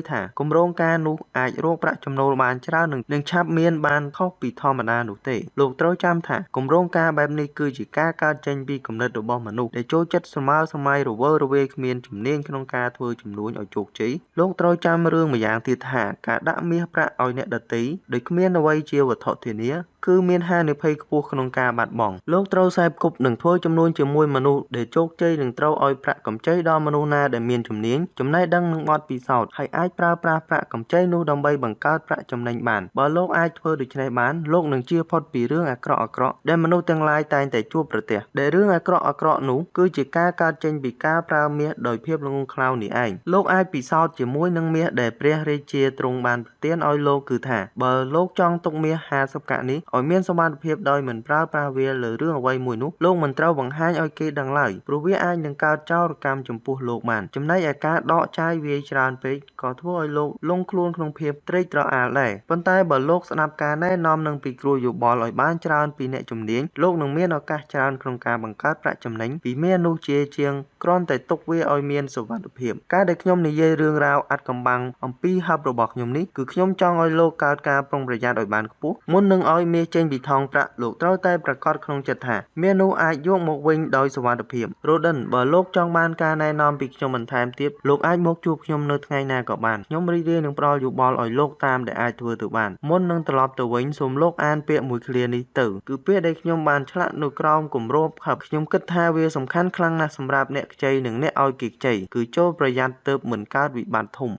ថាគម្រោងការនោះអាចរកប្រាក់ចំណូលបានច្រើននិងឆាប់មានបានខុសពីធម្មតានោះទេលោកត្រូវចាំថាគម្រោងការបែបនេះគឺជាការកើតចេញពីគំនិតរបស់មនុស្សដែលចូលចិត្តស្រមើស្រមៃរវើរវាយគ្មានជំនាញក្នុងការធ្វើជំនួញឲ្យជោគជ័យលោកត្រូវចាំរឿងម្យ៉ាងទៀតថាការដាក់មាសប្រាក់ឲ្យអ្នកដទៃដោយគ្មានអ្វីជាវត្ថុធានាគឺមានហានិភ័យខ្ពស់ក្នុងការបាត់បង់លោកត្រូវសេពគប់និងធ្វើជំនួញជាមួយមនុស្សដែលជោគជ័យនិងត្រូវឲ្យប្រាក់កម្ចីដល់មនុស្សណាដែលមានជំនាញចំណេះដឹងនិងបទពិសោធន៍ហើយអាចប្រើប្រាស់ប្រាក់កម្ចីនោះដើម្បីបង្កើតប្រាក់ចំណេញបានបើលោកអាចធ្វើដូច្នេះបានលោកនឹងជៀសផុតពីរឿងអាក្រក់ៗដែលមនុស្សទាំងឡាយតែងតែជួបប្រទះដែលរឿងអាក្រក់ៗនោះគឺជាការកើតចេញពីការប្រើមាសដោយភាពល្ងង់ខ្លៅនេះឯងលោកអាចពិសោធន៍ជាមួយនឹងមាសដែលព្រះរាជាទ្រង់បានប្រទានឲ្យលោកគឺថាបើលោកចង់ទុកមាស50កាក់នេះឲ្យមានសុវត្ថិភាពដោយមិនប្រើប្រាស់វាលើរឿងអ្វីមួយនោះលោកមិនត្រូវបង្ហាញឲ្យគេដឹងឡើយព្រោះវាអាចនឹងកើតចោរកម្មចំពោះលោកបានចំណែកឯការដកចាយវាយច្រើនពេកក៏ធ្វើឲ្យលោកលង់ខ្លួនក្នុងភាពត្រេកត្រអាលដែរប៉ុន្តែបើលោកស្ដាប់ការណែនាំនិងពិគ្រោះយោបល់ឲ្យបានច្រើនពីអ្នកជំនាញលោកនឹងមានឱកាសច្រើនក្នុងការបង្កើតប្រាក់ចំណេញពីមាសនោះជាជាងគ្រាន់តែទុកវាឲ្យមានសុវត្ថិភាពការដែលខ្ញុំនិយាយរឿងរ៉ាវអាត់កំបាំងអំពីហឹបរបស់ខ្ញុំនេះគឺខ្ញុំចង់ឲ្យលោកកើតការប្រុងប្រយ័ត្នឲ្យបានខ្ពស់មុននឹងឲ្យមាសចេញពីថង់ប្រាក់លោកត្រូវតែប្រាកដក្នុងចិត្តថាមាសនោះអាចយកមកវិញដោយសុវត្ថិភាពរ៉ូដិនបើលោកចង់បានការណែនាំពីខ្ញុំបន្ថែមទៀតលោកអាចមកជួបខ្ញុំនៅថ្ងៃណាក៏បានខ្ញុំរីករាយនឹងផ្ដល់យោបល់ឲ្យលោកតាមដែលអាចធ្វើទៅបានមុននឹងត្រឡប់ទៅវិញសូមលោកអានពាក្យមួយឃ្លានេះទៅគឺពាក្យដែលខ្ញុំបានឆ្លាក់នៅក្រោមគម្របខឹបខ្ញុំគិតថាវាសំខាន់ខ្លាំងណាស់សម្រាប់អ្នកខ្ចីនិងអ្នកឲ្យគេខ្ចីគឺចូលប្រយ័ត្នទើបមិនកើតវិបត្តិធំ